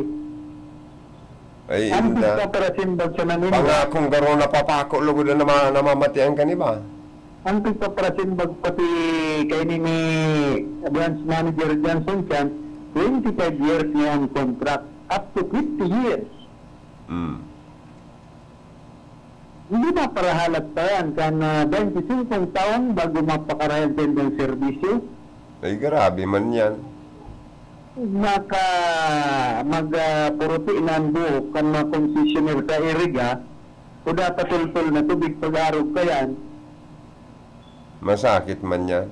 Ay, Ang inda. pagpaparasin bag sa naninda? Pangakong garo na papako, lugod na nama-, namamatian ka ni ba? Ang pagpaparasin bag pati kay ni, ni branch manager Johnson Chan, twenty-five years niya ang contract. Up to fifty years. Mm. Hindi ba parahalat pa yan? Kan, ah, twenty-five taon bago mapakarayan sa indang serbisyo? Ay, grabe man yan. Maka-, mag, ah, puruti na ang buhok kan mga concessionaire sa Iriga, o dapat tultol na tubig pag-arog ka yan. Masakit man yan.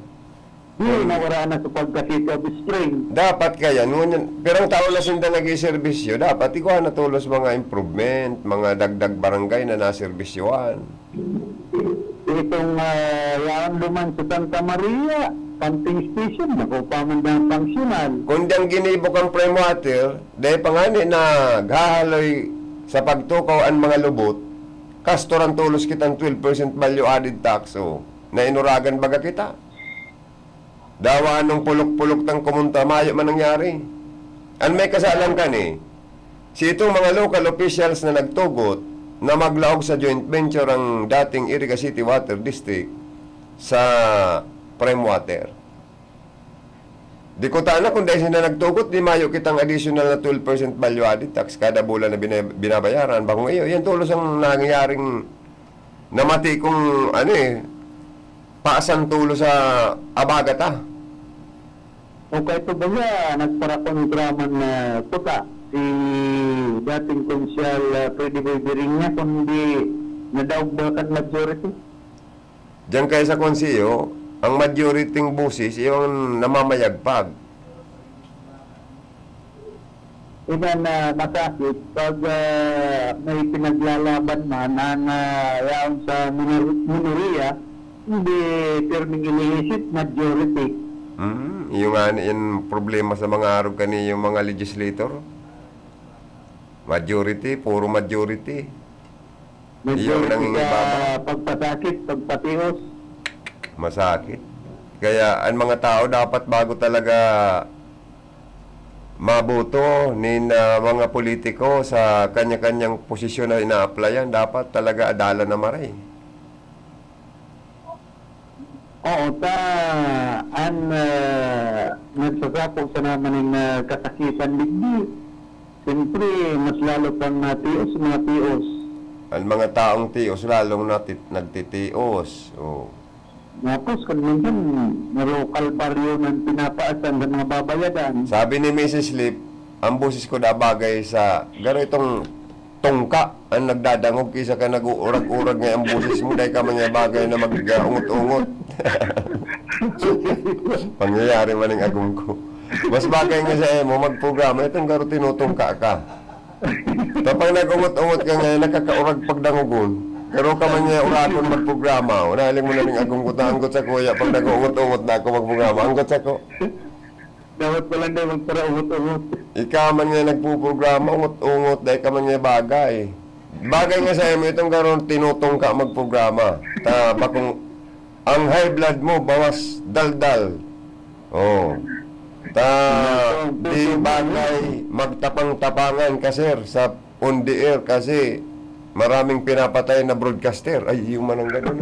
Dili na wala na sa pagka-City of Spring. Dapat kaya, ngunyan, pirang taon na sinda nag-iserbisyo, dapat igwa na tolos mga improvement, mga dagdag barangay na naserbisyohan. Itong, ah, yaon duman sa Santa Maria, pumping station, nakuha man na ang functional. Kundi ang ginibo kang prime water, dahil pa nga ni naghahaloy sa pagtukaw ang mga lubot, kastoran tolos kitang twelve percent value added tax, o, nainuragan baga kita. Dawa anong pulok-pulok tang kumunta, mayo man nangyari. An may kasalan kani, si itong mga local officials na nagtugot na maglaog sa joint venture ang dating Iriga City Water District sa Prime Water. Di ko tana kung dahil sila nagtugot, di mayo kitang additional na twelve percent value added tax kada bulan na bina-, binabayaran. Bakong iyo, yan tulos ang nangyayaring namati kong, ano eh, paasan tulo sa abaga ta. O kay ito ba niya, nagparakontra man na puta, si dating Konsyal, ah, Freddy Boy Biring niya, kundi nadaog ba kan majority? Diyan kaya sa konseho, ang majority ng boses, yung namamayagpag. Iba na masakit pag, ah, may pinaglalaban man ang, ah, yaon sa minor-, minoriya, hindi pirming iniisip majority. Mm, yung nga ni, yung problema sa mga arog kani, yung mga legislator. Majority, puro majority. Iyo ang Majority nangingibabaw. Sa pagpasakit, pagpatios. Masakit. Kaya ang mga tao dapat bago talaga maboto nin, ah, mga politiko sa kanya-kanyang posisyon na ina-applyan, dapat talaga adalan na maray. Oo, ta, an, ah, nagsasapog sa naman nin, ah, kasakitan digdi. Siyempre, mas lalo pang natios, natios. Ang mga taong tios, lalong nati-, nagtitios. Oh. Tapos, kan minsan, naro kalbaryo nang pinapaasan sa mga babayadan. Sabi ni Missus Lip, ang boses ko daw bagay sa garo itong tungka ang nagdadangog kaysa ka nag-uurag-urag nga ang boses mo, dahil ka man niya bagay na mag-ungot-ungot. Pangyayari man ang agong ko. Mas bagay nga sa imo, magprograma, itong garo tinutungka ka. Tapang nag-ungot-ungot ka ngayon, nakakaurag pagdangogon. Pero ka man niya uragon magprograma, o, nahiling mo na ning agong ko, taanggot sa kuya, pag nag-uungot-ungot na ako magprograma, anggot sa ko. Dapat pala hindi magparaungot-ungot. Ikaw man nga nagpuprograma, ungot-ungot, dahil ka man nga bagay. Bagay nga sa imo, itong karon tinutungka magprograma. Ta, bakong ang high blood mo, bawas daldal. Oh. Ta, Ang di puso mo, bagay, magtapang-tapangan ka, sir, sa on the air kasi maraming pinapatay na broadcaster. Ay, yung man ang ganun.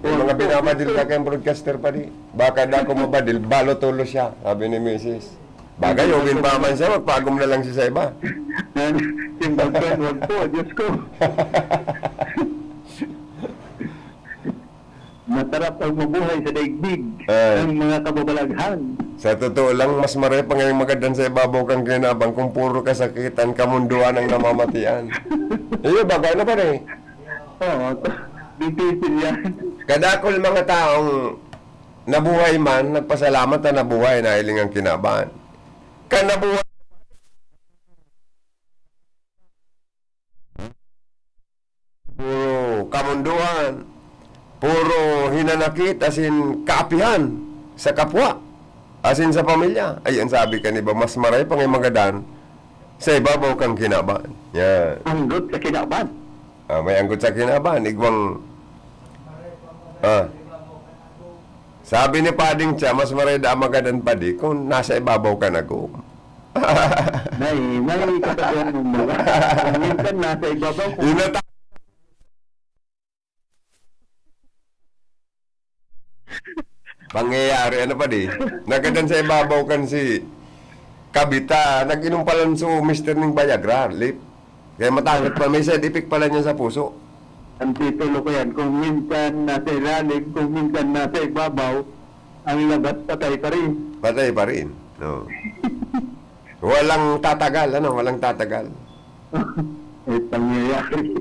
Yung mga binabadil ka kayong broadcaster pa di. Baka da ako mabadil, balo tulo siya, sabi ni misis. Bagay, ugin pa man siya, magpagom na lang siya sa iba. Simbagkan, wag po, Diyos ko. Masarap ang mabuhay sa daigdig Ay. Ng mga kababalaghan. Sa totoo lang, mas maray pa ngayong magadan sa ibabaw kang kinabang kung puro kasakitan, kamunduan ang namamatian. Iyo, bagay na pare. Oo, difícil yan. Kadakol mga taong nabuhay man, nagpasalamat na nabuhay, nahiling ang kinaban. Kanabuhay, puro kamunduan, puro hinanakit, asin kaapihan sa kapwa, asin sa pamilya. Ay, ang sabi ka ni ba, mas maray pa ngay magadan sa ibabaw kang kinaban. Yan. Anggot sa kinaban. Ah, may anggot sa kinaban. Igwang, ah, Sabi ni Pading Cha, mas mareda ang magadan, padi, kung nasa ibabaw ka na, Gum. May, may katabihan mo ba? Kung minsan nasa ibabaw, kung Inata- Pangyayari, ano, padi? Nagadan sa ibabaw kan si Kabita, nag-inom pala so mister ning Viagra, Lip. Kaya matakot pa, may side effect pala niya sa puso. Ang titulo ko yan, kung minsan nasa ilalim, kung minsan nasa ibabaw, ang labas patay pa rin. Patay pa rin, no. Walang tatagal, ano, walang tatagal. May pangyayari.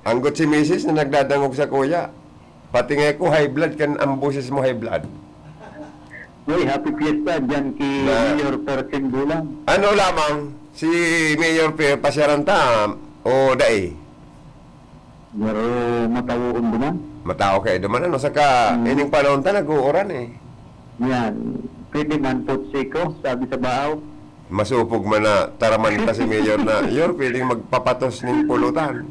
Anggot si misis na nagdadangog sa kuya. Pati nga ako, high blood, kan ang boses mo, high blood. Uy, happy fiesta dyan kay Na- Mayor Percin Bulang. Ano lamang, si Mayor Pe, pasyaran ta, o dai? Pero matawoon duman. Matao kayo duman, ano? Saka, Mm. ining panahon ta, nag-uuran eh. Yan. Pwede man, putsiko, sabi sa baaw. Masupog man na taraman ta si Mayor na, "Yor, pwedeng magpapatos ning pulutan."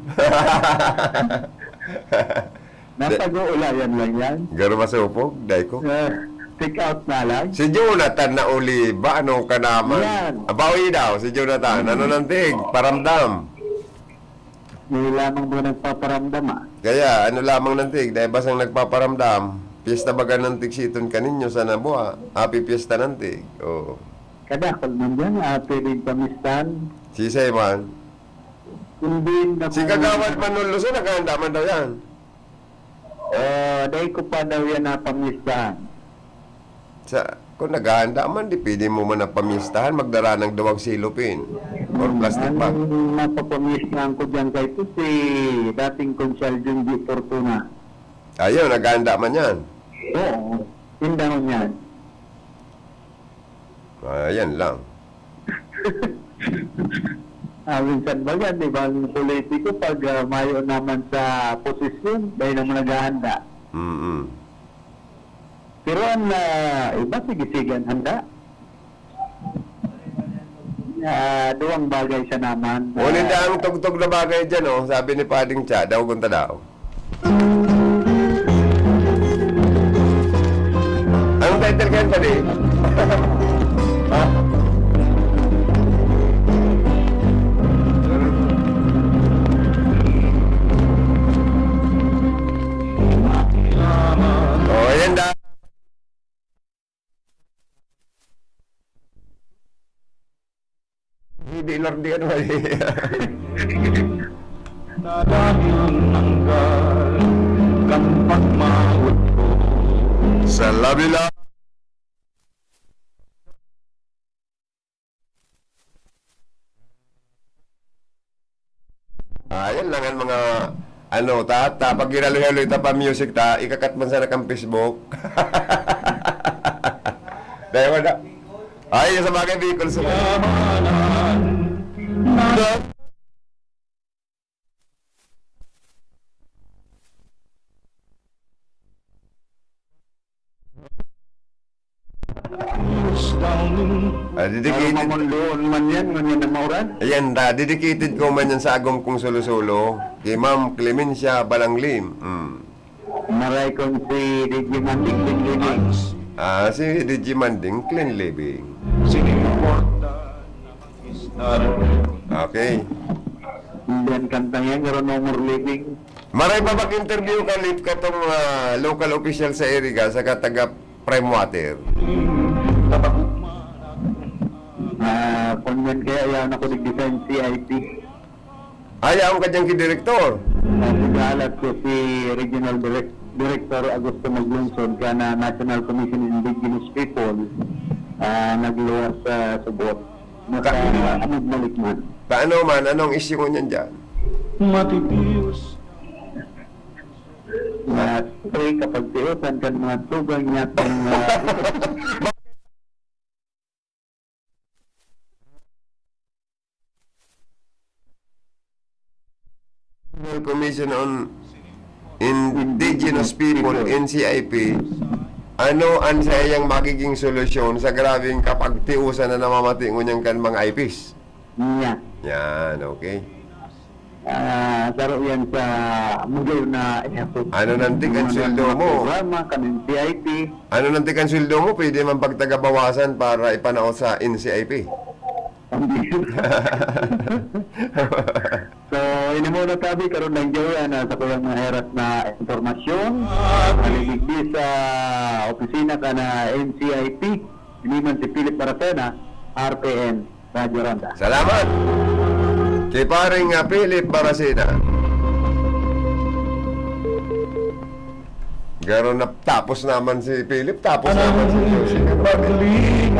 Nasa Di- Goolayan lang yan. Garo masupog, dai ko. Ah, take out na lang. Si Jonathan na uli ba? Ano ka naman? Yan. Abawi daw, si Jonathan. Ano nang tig? Paramdam. May lamang ba nagpaparamdam, ah? Kaya, ano lamang nang tig? Dahil basang nagpaparamdam. Piyesta baga nang tig siton kaninyo sa Nabua. Happy Fiesta nang tig. Oo. Kadakol man dyan, ah, pwedeng pamistahan. Si Simon. Hindi na Si po Kagawad Manolo, so naghahanda man daw yan. Ah, dai ko pa daw yan napamistahan. Sa, kung naghahanda man, di pwede mo man napamistahan, magdara ng duwag silopin or Hmm, plastic bag. Ang napapamistahan ko dyan kay ito, si dating Konsehal Junji Fortuna. Ayun, naghahanda man yan. Oo, tindahan yan. Ah, yan lang. Ah, minsan baga, di ba, ang politiko, pag, ah, mayo naman sa posisyon, dahil naman naghahanda. Mm-mm. Pero ang, ah, iba, sige-sige ang handa. Ah, duwang bagay sa naman. Ngunit Ah, ang tugtog na bagay dyan, oh, sabi ni Pading Cha, daw gunta daw. Anong title kayan, padi? Ha? Oh, yan da. Hindi, Lord, di ano eh. Dahil nanggal kan pagmawag ko. Sa labi lang. Ah, yan lang ang mga, ano, ta, ta, pag ginaloy-haloy ta pa music ta, ikakat man sana kang Facebook. Dahil wala. Ay, sa bagay, Bicol, sa Ah, dedicated. Pero mamundoon man yan, ngunyan na mauran. Ayan, da, dedicated ko man yan sa agom kong solo-solo, kay Ma'am Clemencia Balanglim. Mm. Maray kong si D J Manding, Clean Living. Ah, si D J Manding, Clean Living. Okay. Hindi ang kantang yan, pero No More Living. Maray pa mag-interview ka, Lip, katong, ah, local official sa Iriga, saka taga Prime Water. Ah, kung yan kaya, yaon ako nag-design C I P. Ay, yaon ka dyan kay Direktor. Ah, nag-aalat ko si Regional Direc-, Director Augusto Maglungsod, ka na National Commission on Indigenous People, ah, nagluwas sa subot. Nasa Ka- amog balik man. Kaano man, anong issue ko niyan dyan? Matitios. At pre, kapag tiyosan kan mga tugang niya, kung, ah, National Commission on Indigenous People, N C I P, ano ang sayang magiging solusyon sa grabeng kapagtiusan na namamati ngunyan kan mga I Ps? Niya. Yan, okay. Ah, saro yan sa magayon na ihapot. Ano nanti kan Mga sweldo mga mo? Programa, kan N C I P. Ano nanti kan sweldo mo? Pwede man pagtagabawasan para ipanaot sa N C I P. Hindi. So, ini muna tabi, karon lang, Joey, ana sa kuyang mga heras na impormasyon. Naliligdi sa opisina ka na N C I P, ini man si Philip Baracena, R P N, Radyo Ronda. Salamat! Kay paring, ah, Philip Baracena. Garo na, tapos naman si Philip, tapos naman si Joey.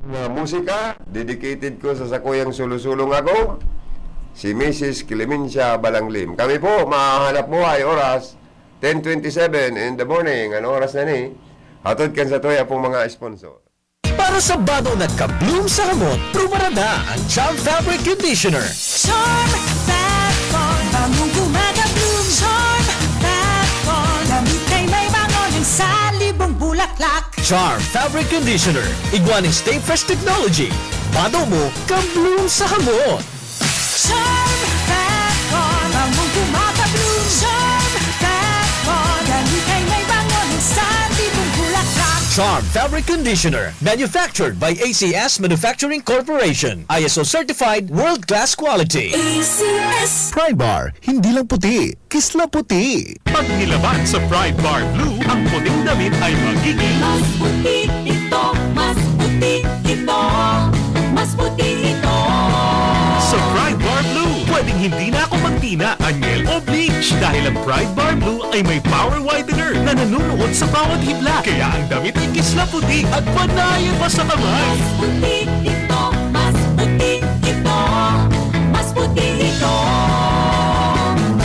Nga musika, dedicated ko sa sakuyang sulo-sulo nga ako, si Missus Clemencia Balanglim. Kami po, mahanap buhay, oras, ten twenty-seven in the morning. Ano oras na ni? Hatod kan sa tuya pong mga sponsor. Para sa bado na ka-bloom sa hamot, prubarada ang Charm Fabric Conditioner. Charm Fab Bond, bangong gumagabloom. Charm Fab Bond, damit kay may bango ng salibong bulaklak. Charm Fabric Conditioner, igwa ning Stay Fresh Technology. Bado mo, ka-bloom sa hamot. Charm Fab Bond, bangong gumagabloom. Charm Fab Bond, damit kay may bango ng salibong bulaklak. Charm Fabric Conditioner, manufactured by A C S Manufacturing Corporation. I S O certified, world-class quality. A C S. Pride Bar, hindi lang puti, kisla puti. Pag nilaban sa Pride Bar Blue, ang puting damit ay magiging Mas puti ito, mas puti ito, mas puti ito. Sa Pride Bar Blue, pwedeng hindi na ako magtina, anyel o bleach dahil ang Pride Bar Blue ay may power whitener na nanunuot sa bawat hibla. Kaya ang damit ay kisla puti at panayan pa sa kamay. Mas puti ito, mas puti ito, mas puti ito.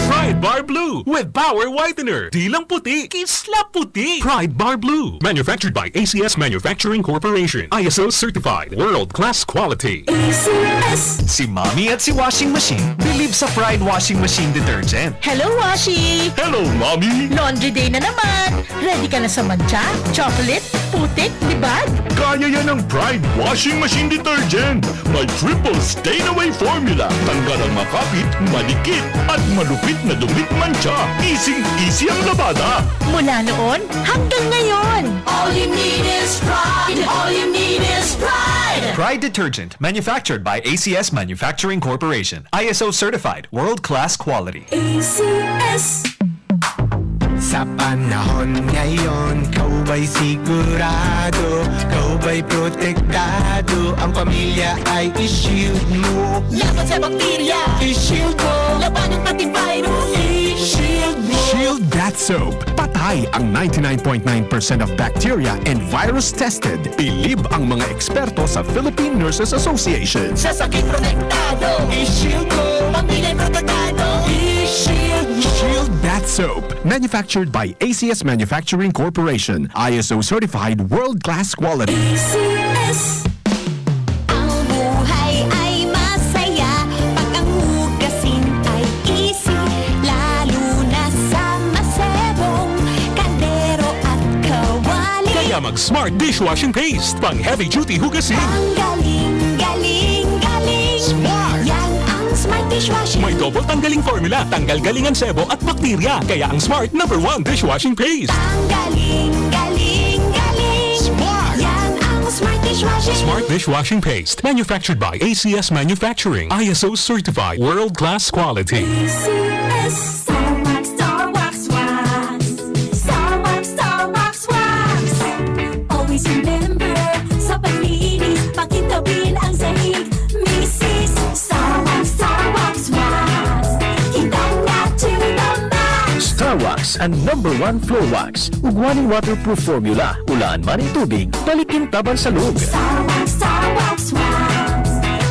Pride Bar Blue with power whitener. Di lang puti, kisla puti. Pride Bar Blue. Manufactured by A C S Manufacturing Corporation. I S O certified. World class quality. A C S. Si Mommy at si Washing Machine bilib sa Pride Washing Machine Detergent. Hello, Washi! Hello, Mommy! Laundry day na naman! Ready ka na sa mantsa, chocolate, putik, libag? Kaya yan ng Pride Washing Machine Detergent! May triple stain away formula. Tanggal ang makapit, madikit, at malupit na dumit mantsa. Easy-easy ang labada. Mula noon hanggang ngayon. All you need is Pride. All you need is Pride. Pride Detergent, manufactured by A C S Manufacturing Corporation. I S O certified, world-class quality. A C S. Sa panahon ngayon, ikaw ba'y sigurado? Ikaw ba'y protektado? Ang pamilya ay i-shield mo. Laban sa bakterya, i-shield mo. Labanan pati virus, i-shield mo. Shield Bath Soap. Patay ang ninety-nine point nine percent of bacteria and virus tested. Bilib ang mga eksperto sa Philippine Nurses Association. Sa sakit protektado, i-shield mo. Pamilya protektado, i-shield mo. Shield Bath Soap. Manufactured by A C S Manufacturing Corporation. I S O certified, world-class quality. A C S. Ang buhay ay masaya pag ang hugasin ay easy, lalo na sa masebong kaldero at kawali. Kaya mag Smart Dishwashing Paste, pang heavy duty hugasin. Ang galing, galing, galing. Smart! Yan ang Smart Dishwashing. May double tanggaling formula, tanggal galing ang sebo at bakterya. Kaya ang Smart number one dishwashing paste. Ang galing, galing, galing. Smart! Yan ang Smart Dishwashing. Smart Dishwashing Paste, manufactured by A C S Manufacturing, I S O certified, world class quality. A C S. Star Wax, Star Wax, Wax. Star Wax, Star Wax, Wax. Always remember, sa paglinis, pakintabin ang sahig. Misis, Star Wax, Star Wax, Wax. Kintab na to the max. Star Wax Wax, an number one floor wax. Ugwa nin waterproof formula. Ulaan man nin tubig, balik kintabang sa loob. Star Wax, Star Wax Wax.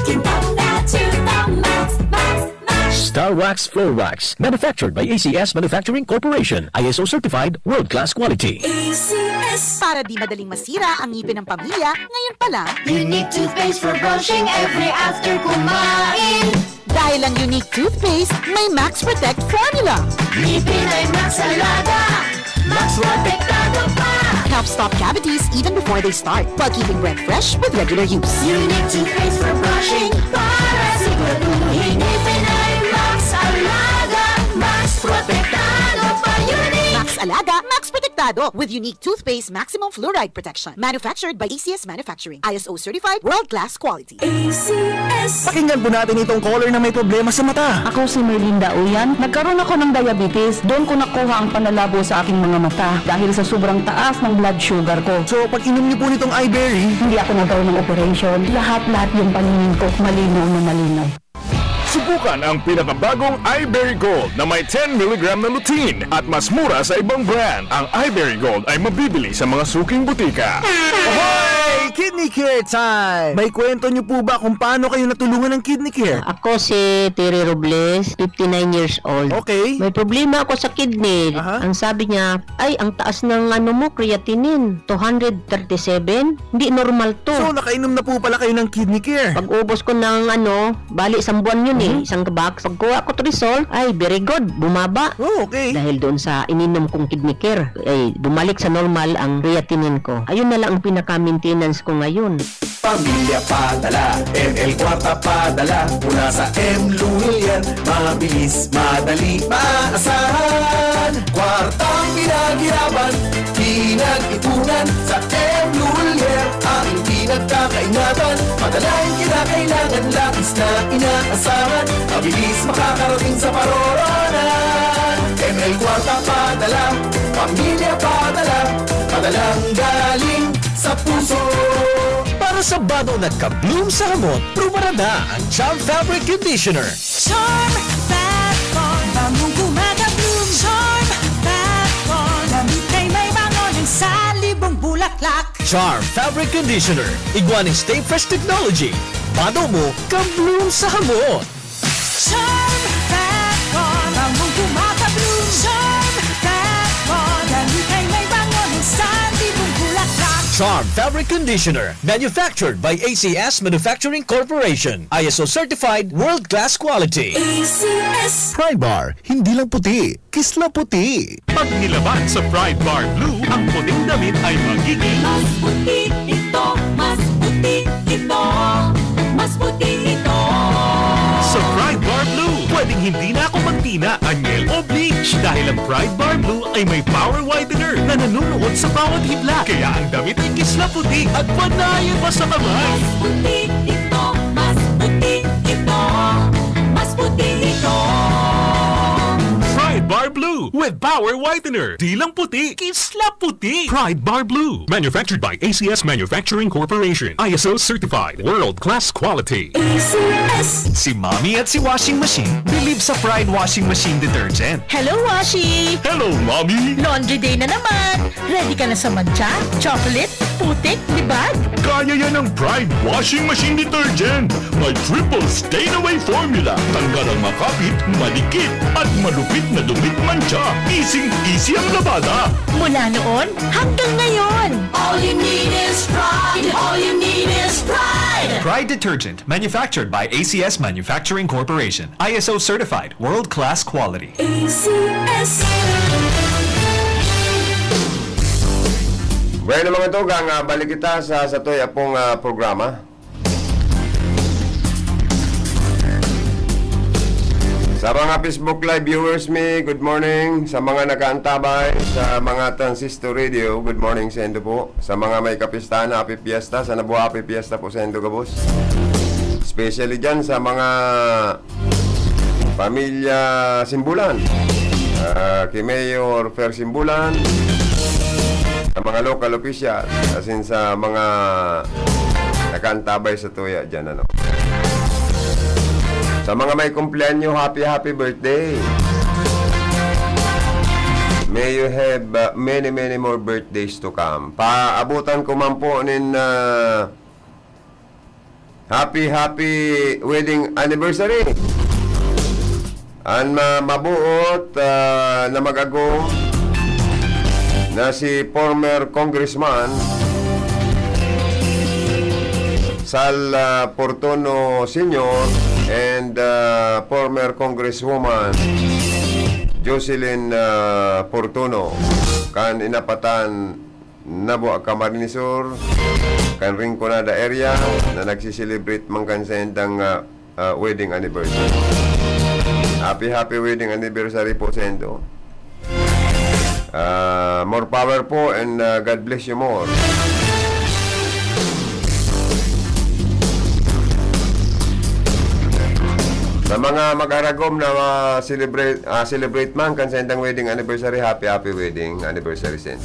Kintab na to the max, max, max. Star Wax Floor Wax. Manufactured by A C S Manufacturing Corporation. I S O certified, world-class quality. A C S. Para di madaling masira ang ngipin ng pamilya, ngayon pa lang. Unique toothpaste for brushing every after kumain. Dahil ang Unique Toothpaste may Max Protect Formula. Ngipin ay Max Alaga, Max Protektado pa. Helps stop cavities even before they start, while keeping breath fresh with regular use. Unique Toothpaste for brushing, para siguraduhin ngipin ay Max Alaga, Max Protektado pa. Unique! Max Alaga, Max Protektado, with Unique Toothpaste Maximum Fluoride Protection. Manufactured by A C S Manufacturing. I S O certified, world-class quality. A C S. Pakinggan po natin itong caller na may problema sa mata. Ako si Merlinda Uyan. Nagkaroon ako ng diabetes. Doon ko nakuha ang panlalabo sa aking mga mata dahil sa sobrang taas ng blood sugar ko. So, pag inom niyo po nitong iBerry, hindi ako nagkaroon ng operation. Lahat-lahat yung paningin ko, malinaw na malinaw. Subukan ang pinakabagong iBerry Gold na may ten milligram na lutein at mas mura sa ibang brand. Ang iBerry Gold ay mabibili sa mga suking butika. Hoy! Kidney Care Time! May kwento niyo po ba kung paano kayo natulungan ng Kidney Care? Ako si Terry Robles, fifty-nine years old. Okay. May problema ako sa kidney. Aha. Ang sabi niya, "Ay, ang taas ng ano mo, creatinine, two hundred thirty-seven. Hindi normal to." So, nakainom na po pala kayo ng Kidney Care? Pag-ubos ko ng ano, bali, isang buwan yun eh, Mhm. isang box. Pagkuha ko to result, ay, very good, bumaba. Oh, okay. Dahil doon sa ininom kong Kidney Care, ay, bumalik sa normal ang creatinine ko. Ayun na lang ang pinaka-maintenance ko ngayon. Pamilya padala, M L Kwarta padala, mula sa M Luwilian, mabilis, madali, maasahan. Kwartang pinaghirapan, pinag-ipunan, sa M Luwilian, aking pinagkakainaban. Madalang kinakailangan, langis na inaasahan, mabilis makakarating sa paroroonan. M L Kwarta padala, pamilya padala, padalang galing sa puso. Para sa bado nagka-bloom sa hamot, prubarada ang Charm Fabric Conditioner. Charm Fat Bond, bangong gumagabloom. Charm Fat Bond, damit ay may bango ng salibong bulaklak. Charm Fabric Conditioner, igwa ning Stay Fresh Technology. Bado mo, ka-bloom sa hamot. Charm Fat Bond, bangong gumagabloom. Charm Fat Bond, damit ay may bango ng salibong bulaklak. Charm Fabric Conditioner, manufactured by A C S Manufacturing Corporation. I S O certified, world-class quality. A C S. Pride Bar, hindi lang puti, kisla puti. Pag nilaban sa Pride Bar Blue, ang puting damit ay magiging mas puti ito, mas puti ito, mas puti ito. Sa Pride Bar Blue, pwedeng hindi na ako magtina, anyel o bleach dahil ang Pride Bar Blue ay may power whitener na nanunuot sa bawat hibla. Kaya ang damit ay kisla puti at panayan pa sa kamay. Mas puti ito, mas puti ito, mas puti ito. Pride Bar Blue with Power Whitener. Di lang puti, kisla puti. Pride Bar Blue. Manufactured by A C S Manufacturing Corporation. I S O certified. World class quality. A C S. Si Mommy at si Washing Machine believe sa Pride Washing Machine Detergent. Hello, Washi! Hello, Mommy! Laundry day na naman! Ready ka na sa mantsa, chocolate, putik, libag? Kaya yan ng Pride Washing Machine Detergent. May triple stain away formula. Tanggal ang makapit, madikit, at malupit na dumi at mantsa. Easy-easy ang labada. Mula noon hanggang ngayon. All you need is Pride. All you need is Pride. Pride Detergent, manufactured by A C S Manufacturing Corporation. I S O certified, world-class quality. A C S. Bueno, mga tugang, ah, balik kita sa, sa toy apong, ah, programa. Sa mga Facebook Live viewers mi, good morning. Sa mga nakaantabay sa mga transistor radio, good morning sa indo po. Sa mga may kapistahan, happy fiesta. Sana po happy fiesta po sa indo gabos. Especially dyan sa mga pamilya Simbulan, ah, ki Mayor Fer Simbulan, sa mga local official, as in sa mga nakaantabay sa tuya dyan, ano. Sa mga may kumpleanyo, happy, happy birthday. May you have, uh, many, many more birthdays to come. Paabutan ko man po nin, uh, happy, happy wedding anniversary. An ma-, mabuot, ah, na mag-agom na si former Congressman Sal, ah, Portono Senior and, ah, former Congresswoman Jocelyn, ah, Portono, kan inapatan na Buac, Camarines Sur, kan Rinconada area, na nagsiselebrate man kan saindang, ah, ah, wedding anniversary. Happy, happy wedding anniversary po saindo. Ah, more power po and, ah, God bless you more. Sa mga mag-aragom na, ah, celebrate, ah, celebrate man kan saindang wedding anniversary, happy, happy wedding anniversary, Sen.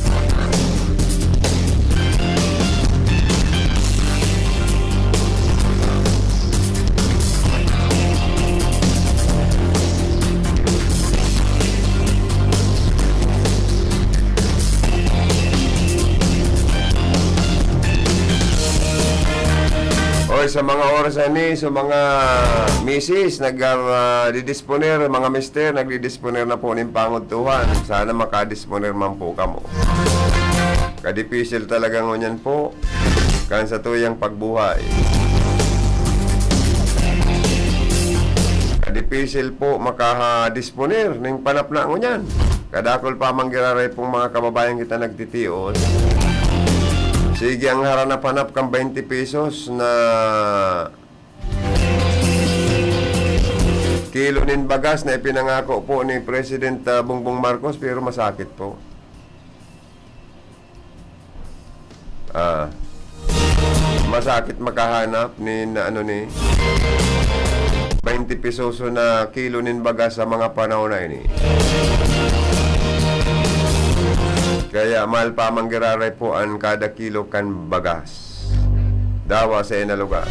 Oy, sa mga oras na ni, sa mga misis, nag, ah, didisponer, mga mister, nagdidisponer na po nin pangudtuhan. Sana makadisponer man po kamo. Kadipisil talaga ngunyan po kan satuyang pagbuhay. Kadipisil po makadisponer ning panapna ngunyan. Kadakul pa man giraray pong mga kababayan kita nagtitios. Sige ang haranap-hanap kan twenty pesos na kilo nin bagas na ipinangako po ni President, ah, Bongbong Marcos, pero masakit po. Ah, masakit makahanap nin, ano, ni twenty pesos na kilo nin bagas sa mga panahon na ini. Kaya mahal pa man giraray po an kada kilo kan bagas. Dawa sa ina lugar.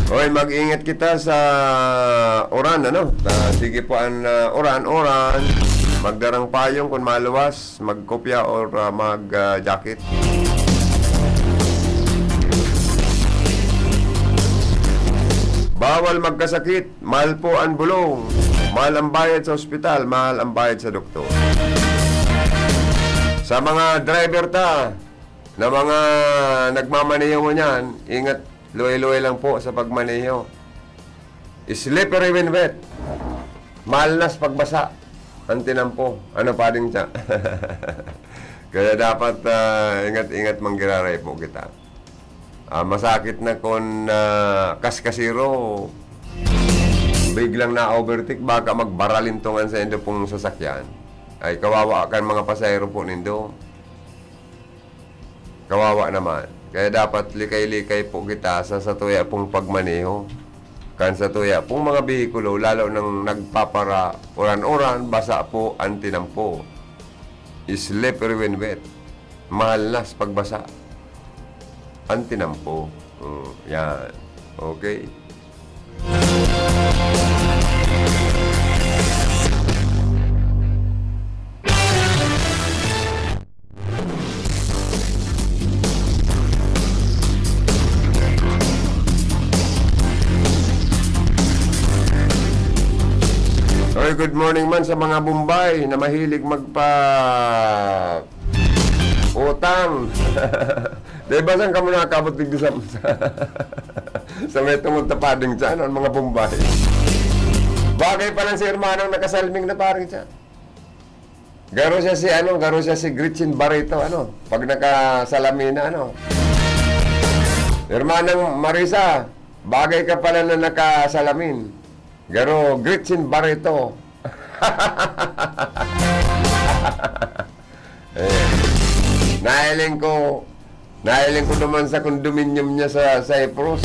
Oy, mag-ingat kita sa uran, ano? Ah, sige po an, ah, uran, uran. Magdarang payong kun maluwas, magkopya or, ah, mag, ah, jacket. Bawal magkasakit, mahal po an bulong. Mahal ang bayad sa ospital, mahal ang bayad sa doktor. Sa mga driver ta, na mga nagmamaneho ngunyan, ingat, luway-luway lang po sa pagmaneho. Slippery when wet. Malas pagbasa. Ang tinampo. Ano, Pading Cha? Kaya dapat, ah, ingat-ingat man giraray po kita. Ah, masakit na kun, ah, kaskasero, biglang na-overtake, baka magbaralin tungan sa indo pong sasakyan. Ay, kawawa kan mga pasahero po nindo. Kawawa naman. Kaya dapat likay-likay po kita sa satuya pong pagmaneho. Kan satuya pong mga behikulo, lalo nang nagpapara-uran-uran, basa po an tinampo. Slippery when wet. Malas pagbasa. An tinampo. Oh, yan. Okay. Oy, good morning man sa mga Bombay na mahilig magpa-utang. Di ba, saan kamo nakakabot digdi sa, sa, sa may tungod ta Pading Cha, ano, ang mga Bombay? Bagay pa lang si hermanang nakasalming na, Pading Cha. Garo siya si, ano, garo siya si Gretchen Barreto, ano, pag nakasalamin na, ano. Hermanang Marisa, bagay ka pala na nakasalamin. Garo, Gretchen Barreto. Eh, nahiling ko, nahiling ko naman sa condominium niya sa Cyprus.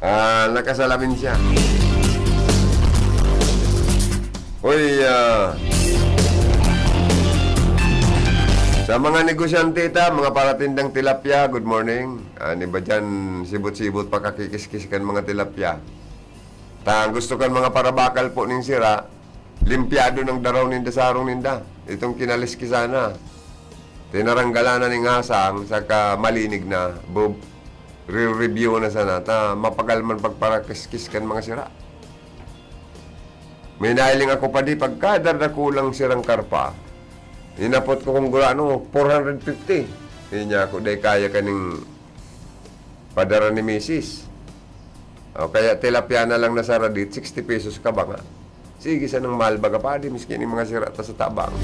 Ah, nakasalamin siya. Uy, ah, sa Ang mga negosyante ta, mga paratindang tilapia, good morning. Ano ba dyan, sibot-sibot pa kakikiskis kan mga tilapia? Ta, ang gusto kan mga parabakal po ning sira, limpyado ng daraw ninda sa harong ninda. Itong kinaliskis sana, tinaranggalan na ning asang, saka malinig na, bu-, re-review na sana. Ta, mapagal man pagparakiskis kan mga sira. May nahiling ako pa di pagkadadakulang sirang karpa. Hinapot ko kung gurano, four hundred fifty. Di niya ako, "Dai kaya kaning padara ni misis." O kaya tilapia na lang na saradit, sixty pesos ka ba nga? Sige, sanang mahal baga padi, miskin yung mga sira ta sa tabang.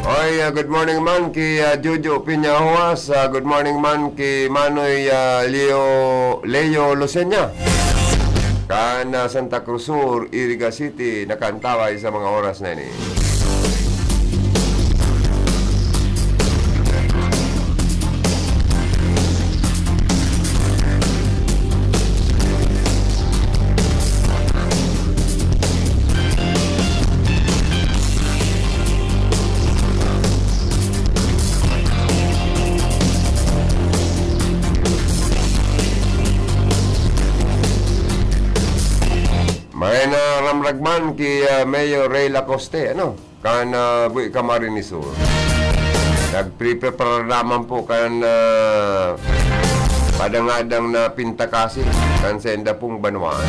Oy, ah, good morning man ki, ah, Jojo Piñahuas. Ah, good morning man ki Manoy, ah, Leo, Leo Lucena. Kan, ah, Santa Cruz Sur, Iriga City, nakaantaway sa mga oras na ini. Maray na ramrag man ki, ah, Mayor Ray Lacoste, ano? Kan, ah, Buhi Camarines Sur. Nagpreprepara naman po kan, ah, padangadang na pintakasi kan senda pong banwaan.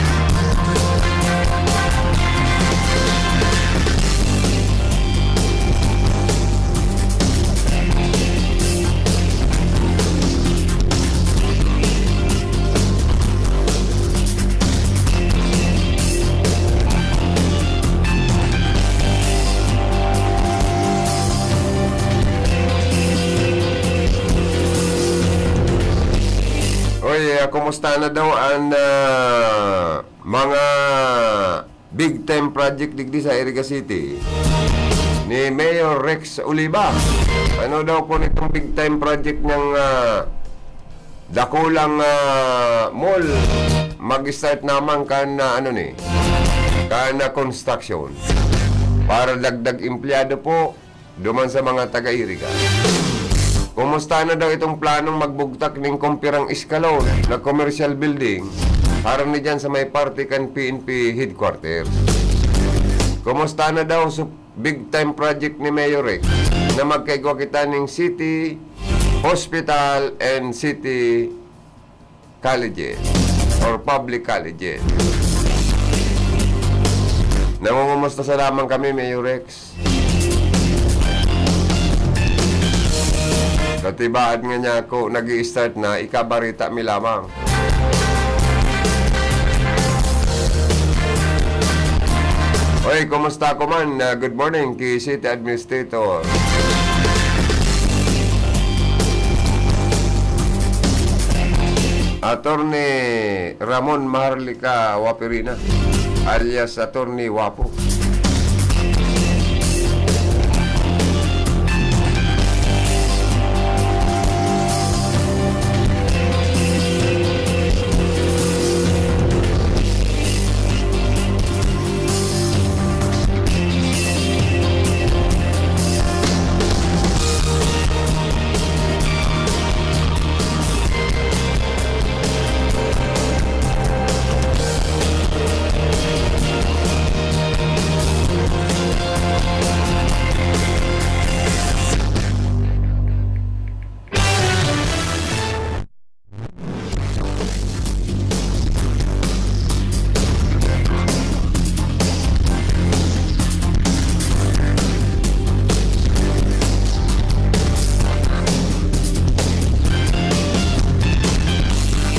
Oy, ah, kumusta na daw an, ah, mga big time project digdi sa Iriga City ni Mayor Rex Oliva? Ano daw po nitong big time project niyang, ah, dakulang, ah, mall? Mag-start naman kan, ah, ano ni, kan, ah, construction para dagdag empleyado po duman sa mga taga-Iriga. Kumusta na daw itong planong magbugtak ning kumpirang eskalon na commercial building harani dyan sa may parte kan P N P headquarters? Kumusta na daw sa big time project ni Mayor Rex na magkaigwa kita ning city hospital and city colleges or public colleges? Nangungumusta sa lamang kami, Mayor Rex. Katibaad nga niya ako, nag-i-start na, ikabarita mi lamang. Oy, kumusta ko man? Ah, good morning ki City Administrator Attorney Ramon Maharlika Waperina, alias Attorney Wapo.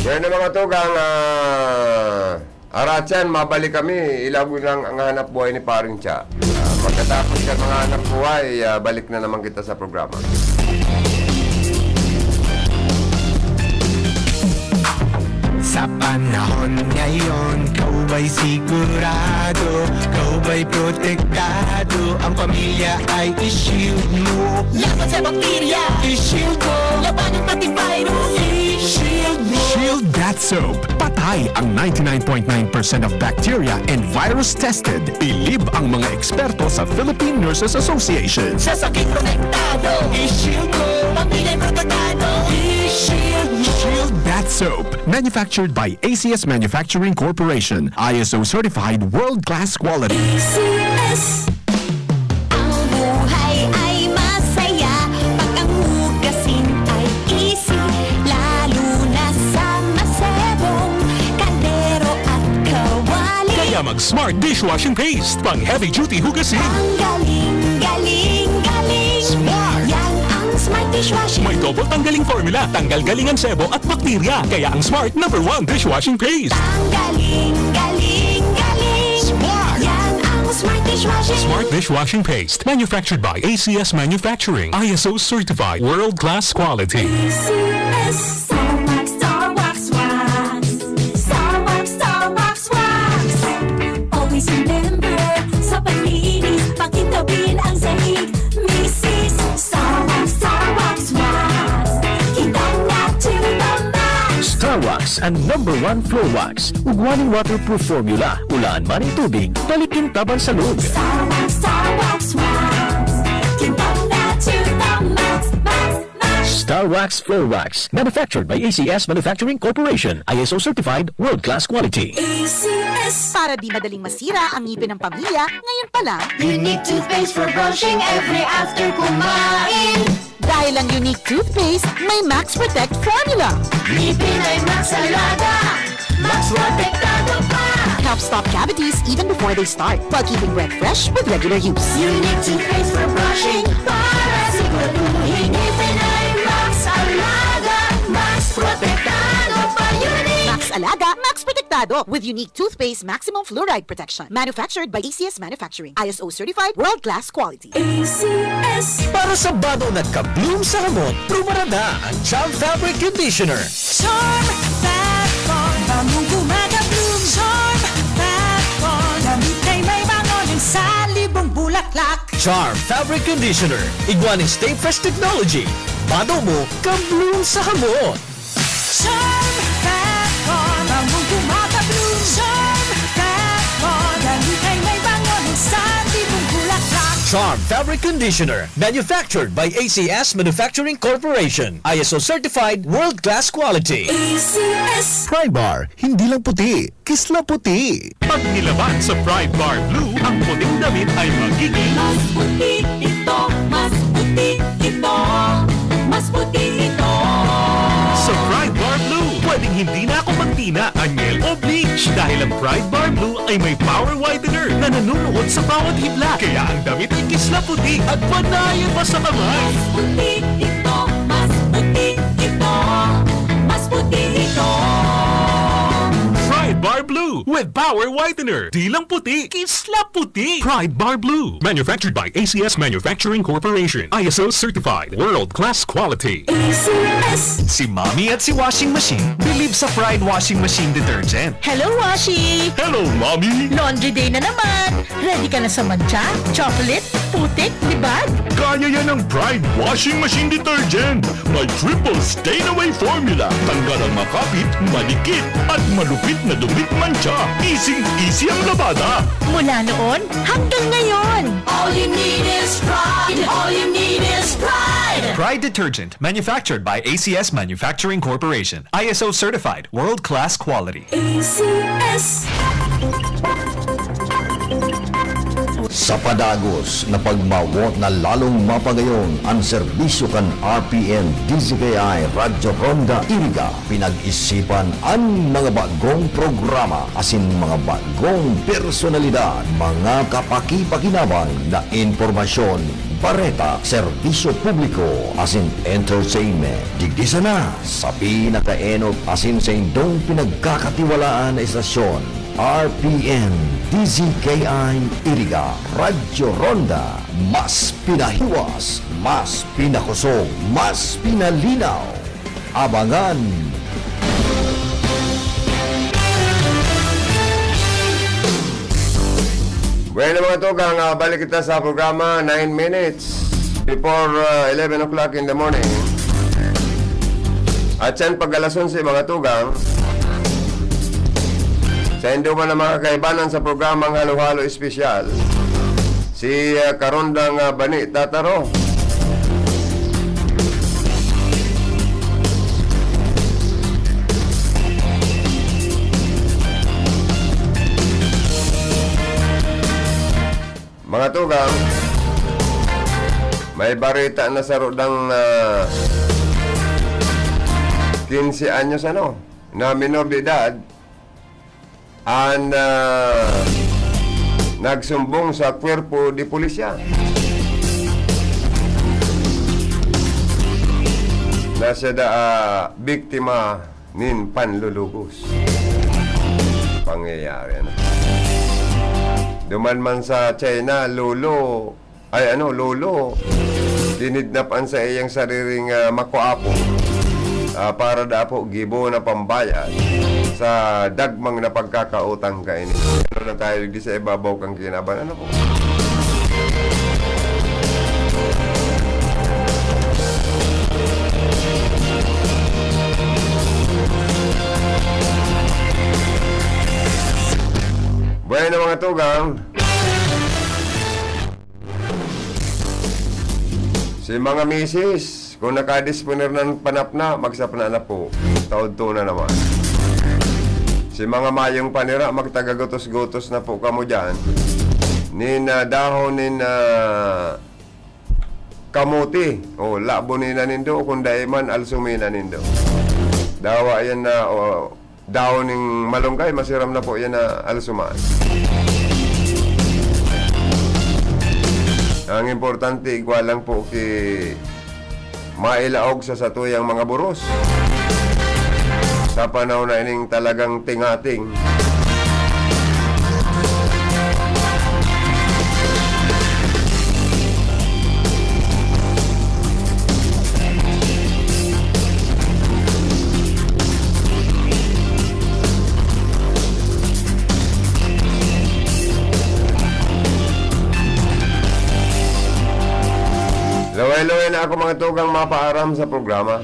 Ayun na, mga tugang, ah, Aratyan, mabalik kami. Ilago lang ang hanap buhay ni Paring Cha. Ah, pagkatapos ng mga hanap buhay, ah, balik na naman kita sa programa. Sa panahon ngayon, ikaw ba'y sigurado? Ikaw ba'y protektado? Ang pamilya ay i-shield mo. Laban sa bakterya, i-shield mo. Labanan pati virus, i-shield mo. Shield Bath Soap. Patay ang ninety-nine point nine percent of bacteria and virus tested. Bilib ang mga eksperto sa Philippine Nurses Association. Sa sakit protektado, i-shield mo. Pamilya protektado, i-shield mo. Shield Bath Soap. Manufactured by A C S Manufacturing Corporation. I S O certified world-class quality. A C S. Ang buhay ay masaya pag ang hugasin ay easy, lalo na sa masebong kaldero at kawali. Kaya mag-Smart Dishwashing Paste, pang heavy duty hugasin. Ang galing, galing, galing. Smart. Yan ang Smart Dishwashing. May double tanggaling formula, tanggal galing ang sebo at bakterya. Kaya ang Smart number one dishwashing paste. Ang galing, galing, galing. Smart. Yan ang Smart Dishwashing. Smart Dishwashing Paste, manufactured by A C S Manufacturing, I S O certified, world-class quality. A C S. Star Wax, Star Wax Wax. Star Wax, Star Wax Wax. Always remember, sa paglinis, pakintabin ang sahig. Misis, Star Wax, Star Wax Wax. Kintang na to the max. Star Wax, ang number one floor wax. Ugwa nin waterproof formula. Ulaan man nin tubig, balikin taban sa lug. Star Wax, Star Wax Wax. Kintang na to the max, max, max. Star Wax Floor Wax, manufactured by A C S Manufacturing Corporation, I S O certified, world-class quality. A C S. Para di madaling masira ang ngipin ng pamilya, ngayon pa lang. Unique toothpaste for brushing every after kumain. Dahil ang Unique Toothpaste may Max Protect Formula. Ngipin ay Max Alaga. Max Protektado pa. Helps stop cavities even before they start, while keeping breath fresh with regular use. Unique toothpaste for brushing para siguraduhin ngipin ay Max Alaga. Max Protektado pa, Unique. Max Alaga, Max Protektado with Unique Toothpaste Maximum Fluoride Protection. Manufactured by A C S Manufacturing. I S O certified, world-class quality. A C S. Para sa badon at ka-bloom sa hamot, prubarada ang Charm Fabric Conditioner. Charm Fat Bond, bangong gumagabloom. Charm Fat Bond, damit ay may bango ng salibong bulaklak. Charm Fabric Conditioner, igwa nin Stay Fresh Technology. Bado mo, ka-bloom sa hamot. Charm Fat Bond, bangong gumagabloom. Charm Fat Bond, damit ay may bango ng salibong bulaklak. Charm Fabric Conditioner, manufactured by A C S Manufacturing Corporation. I S O certified, world-class quality. A C S. Pride Bar, hindi lang puti, kisla puti. Pag nilaban sa Pride Bar Blue, ang puting damit ay magiging Mas puti ito, mas puti ito, mas puti ito. Sa Pride Bar Blue, pwedeng hindi na ako magtina, anyel o bleach dahil ang Pride Bar Blue ay may power whitener na nanunuot sa bawat hibla. Kaya ang damit ay kisla puti at panayan pa sa kamay. Puti ito, mas puti ito, mas puti ito. Pride Bar Blue with power whitener. Di lang puti, kisla puti. Pride Bar Blue. Manufactured by A C S Manufacturing Corporation. I S O certified. World class quality. A C S. Si Mommy at si Washing Machine bilib sa Pride Washing Machine Detergent. Hello, Washi! Hello, Mommy! Laundry day na naman! Ready ka na sa mantsa, chocolate, putik, libag? Kaya yan ng Pride Washing Machine Detergent. May triple stain away formula. Tanggal ang makapit, malikit, at malupit na dumit mantsa. Easy-easy ang labada. Mula noon hanggang ngayon! All you need is Pride. All you need is Pride. Pride Detergent, manufactured by A C S Manufacturing Corporation. I S O certified, world-class quality. A C S. Sa padagos na pagmawot na lalong mapagayon an serbisyo kan R P N D Z K I Radyo Ronda Iriga, pinag-isipan an mga bagong programa asin mga bagong personalidad, mga kapaki-pakinabang na impormasyon, bareta, serbisyo publiko asin entertainment. Digdi sana sa pinakaenot asin saindong pinagkakatiwalaan na estasyon, R P N D Z K I Iriga, Radyo Ronda, mas pinahiwas, mas pinakosog, mas pinalinaw. Abangan! Bueno, mga tugang, ah, balik kita sa programa, nine minutes before, ah, eleven o'clock in the morning. At yan, pag alas onse, mga tugang, sa indo man ang mga kaibanan sa programang Halo-Halo Espesyal, si, ah, Karondang, ah, Bani Tataro. Mga tugang, may bareta na sarudang, ah, quince anyos, ano, na minor de edad, an, ah, nagsumbong sa Cuerpo de Policía na siya da, ah, biktima nin panlulugos. Pangyayari, ano? Duman man sa China, lolo, ay, ano, lolo, kinidnap an saiyang sariring, ah, makwapo, ah, para da po gibo na pambayad sa dagmang na pagkakautang kaini. Ano na tayo di sa ibabaw kang kinaban? Ano po? Bueno, mga tugang, si mga misis, kung nakadisponer ng panapna, magsapna na po. Taod to na naman. Si mga mayong panira, magtagagutos-gutos na po kamo dyan. Nin, ah, dahon nin, ah, kamote. O, labo nina nindo, o kung dai man, alsumina nindo. Dawa yan na, o, dahon ning malunggay, masiram na po yan na alsumaan. Ang importante, igwa lang po ki mailaog sa satuyang mga buros. Sa panahon na ining talagang tingating. Laway-laway na ako, mga tugang, mapaaram sa programa.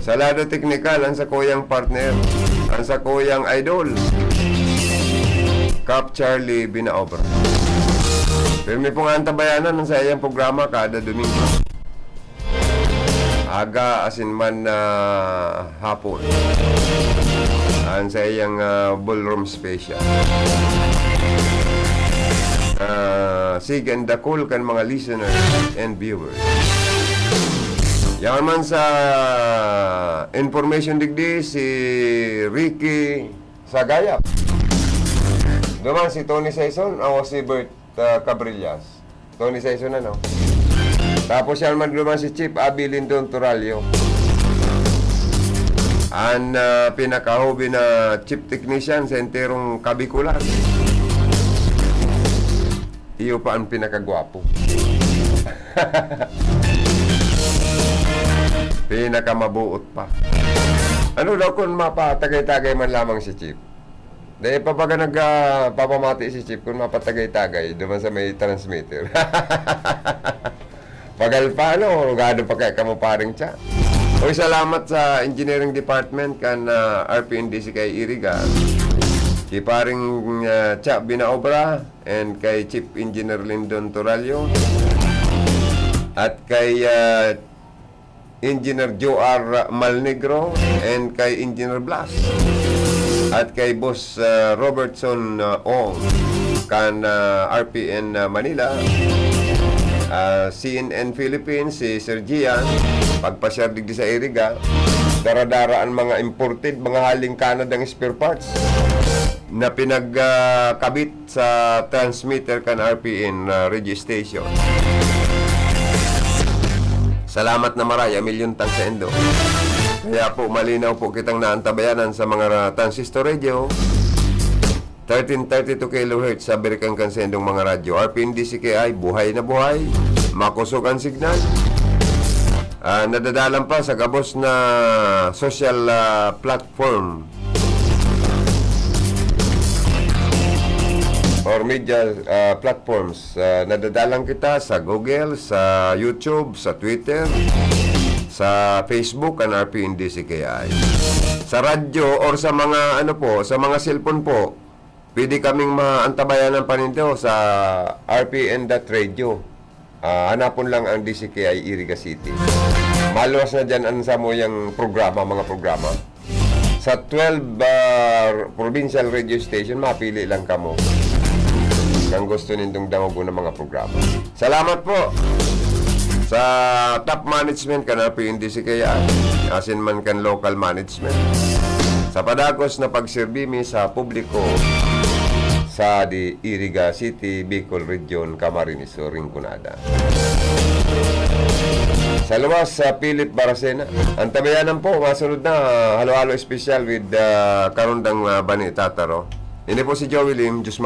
Sa lado teknikal, ang sakuyang partner, ang sakuyang idol, Kap Charlie Binaobra. Pirmi pong antabayanan ang saiyang programa kada Domingo. Aga asin man na hapon. Ang saiyang, ah, ballroom special. Ah, sige, ang dakul kan mga listeners and viewers. Yaon man sa information digdi, si Ricky Sagayap. Duman si Tony Saison o si Bert, ah, Cabrillas. Tony Saison, ano? Tapos yan man duman si Chief Abi Lindon Turalio. An, ah, pinakahobi na chief technician sa enterong Kabikulan. Iyo pa ang pinakagwapo. Pinakamabuot pa. Ano daw kung mapatagay-tagay man lamang si Chief? Dai pa baga nag, ah, papamati si Chief kun mapatagay-tagay duman sa may transmitter. Pagal pa, ano, rugado pa kaya kamo, paring Cha. Uy, salamat sa engineering department kan, ah, R P N D C kay Iriga. Kay paring, ah, Cha Binaobra and kay Chief Engineer Lindon Toralio at kay, ah, Engineer Joe R Malnegro, and kay Engineer Blas, at kay Boss, ah, Robertson, ah, Ong. kan, ah, R P N, ah, Manila, ah, C N N Philippines, si Sir Gian, pagpasyar digdi sa Iriga, dara-dara an mga imported, mga haling Canada ang spare parts na pinag, ah, kabit sa transmitter kan R P N, ah, radio station. Salamat na maray, a milyon tang saindo. Kaya po, malinaw po kitang naantabayanan sa mga ra-, transistor radio. Thirteen thirty-two kilohertz sa birikan kan saindong mga radyo. R P N D C K I, buhay na buhay. Makosog ang signal. Ah, nadadalan pa sa gabos na social, ah, platform or media, ah, platforms. Ah, nadadalan kita sa Google, sa YouTube, sa Twitter, sa Facebook, an R P N D C K I. Sa radyo or sa mga, ano po, sa mga cellphone po, pwede kaming maantabayanan pa nindo sa R P N dot radio. Ah, hanapon lang ang D C K I Iriga City. Maluwas na dyan ang samuyang programa, mga programa. Sa twelve, ah, provincial radio station, mapili lang kamo kang gusto nindong dangogon na mga programa. Salamat po sa top management kan R P N D C K I, asin man kan local management, sa padagos na pagserbi mi sa publiko sa di Iriga City, Bicol Region, Camarines Sur, Rinconada. Sa luwas, sa Philip Baracena. Antabayanan po, masunod na, halo-halo special with, ah, Karondang, ah, Bani Tataro. Ini po si Joey Lim, Diyos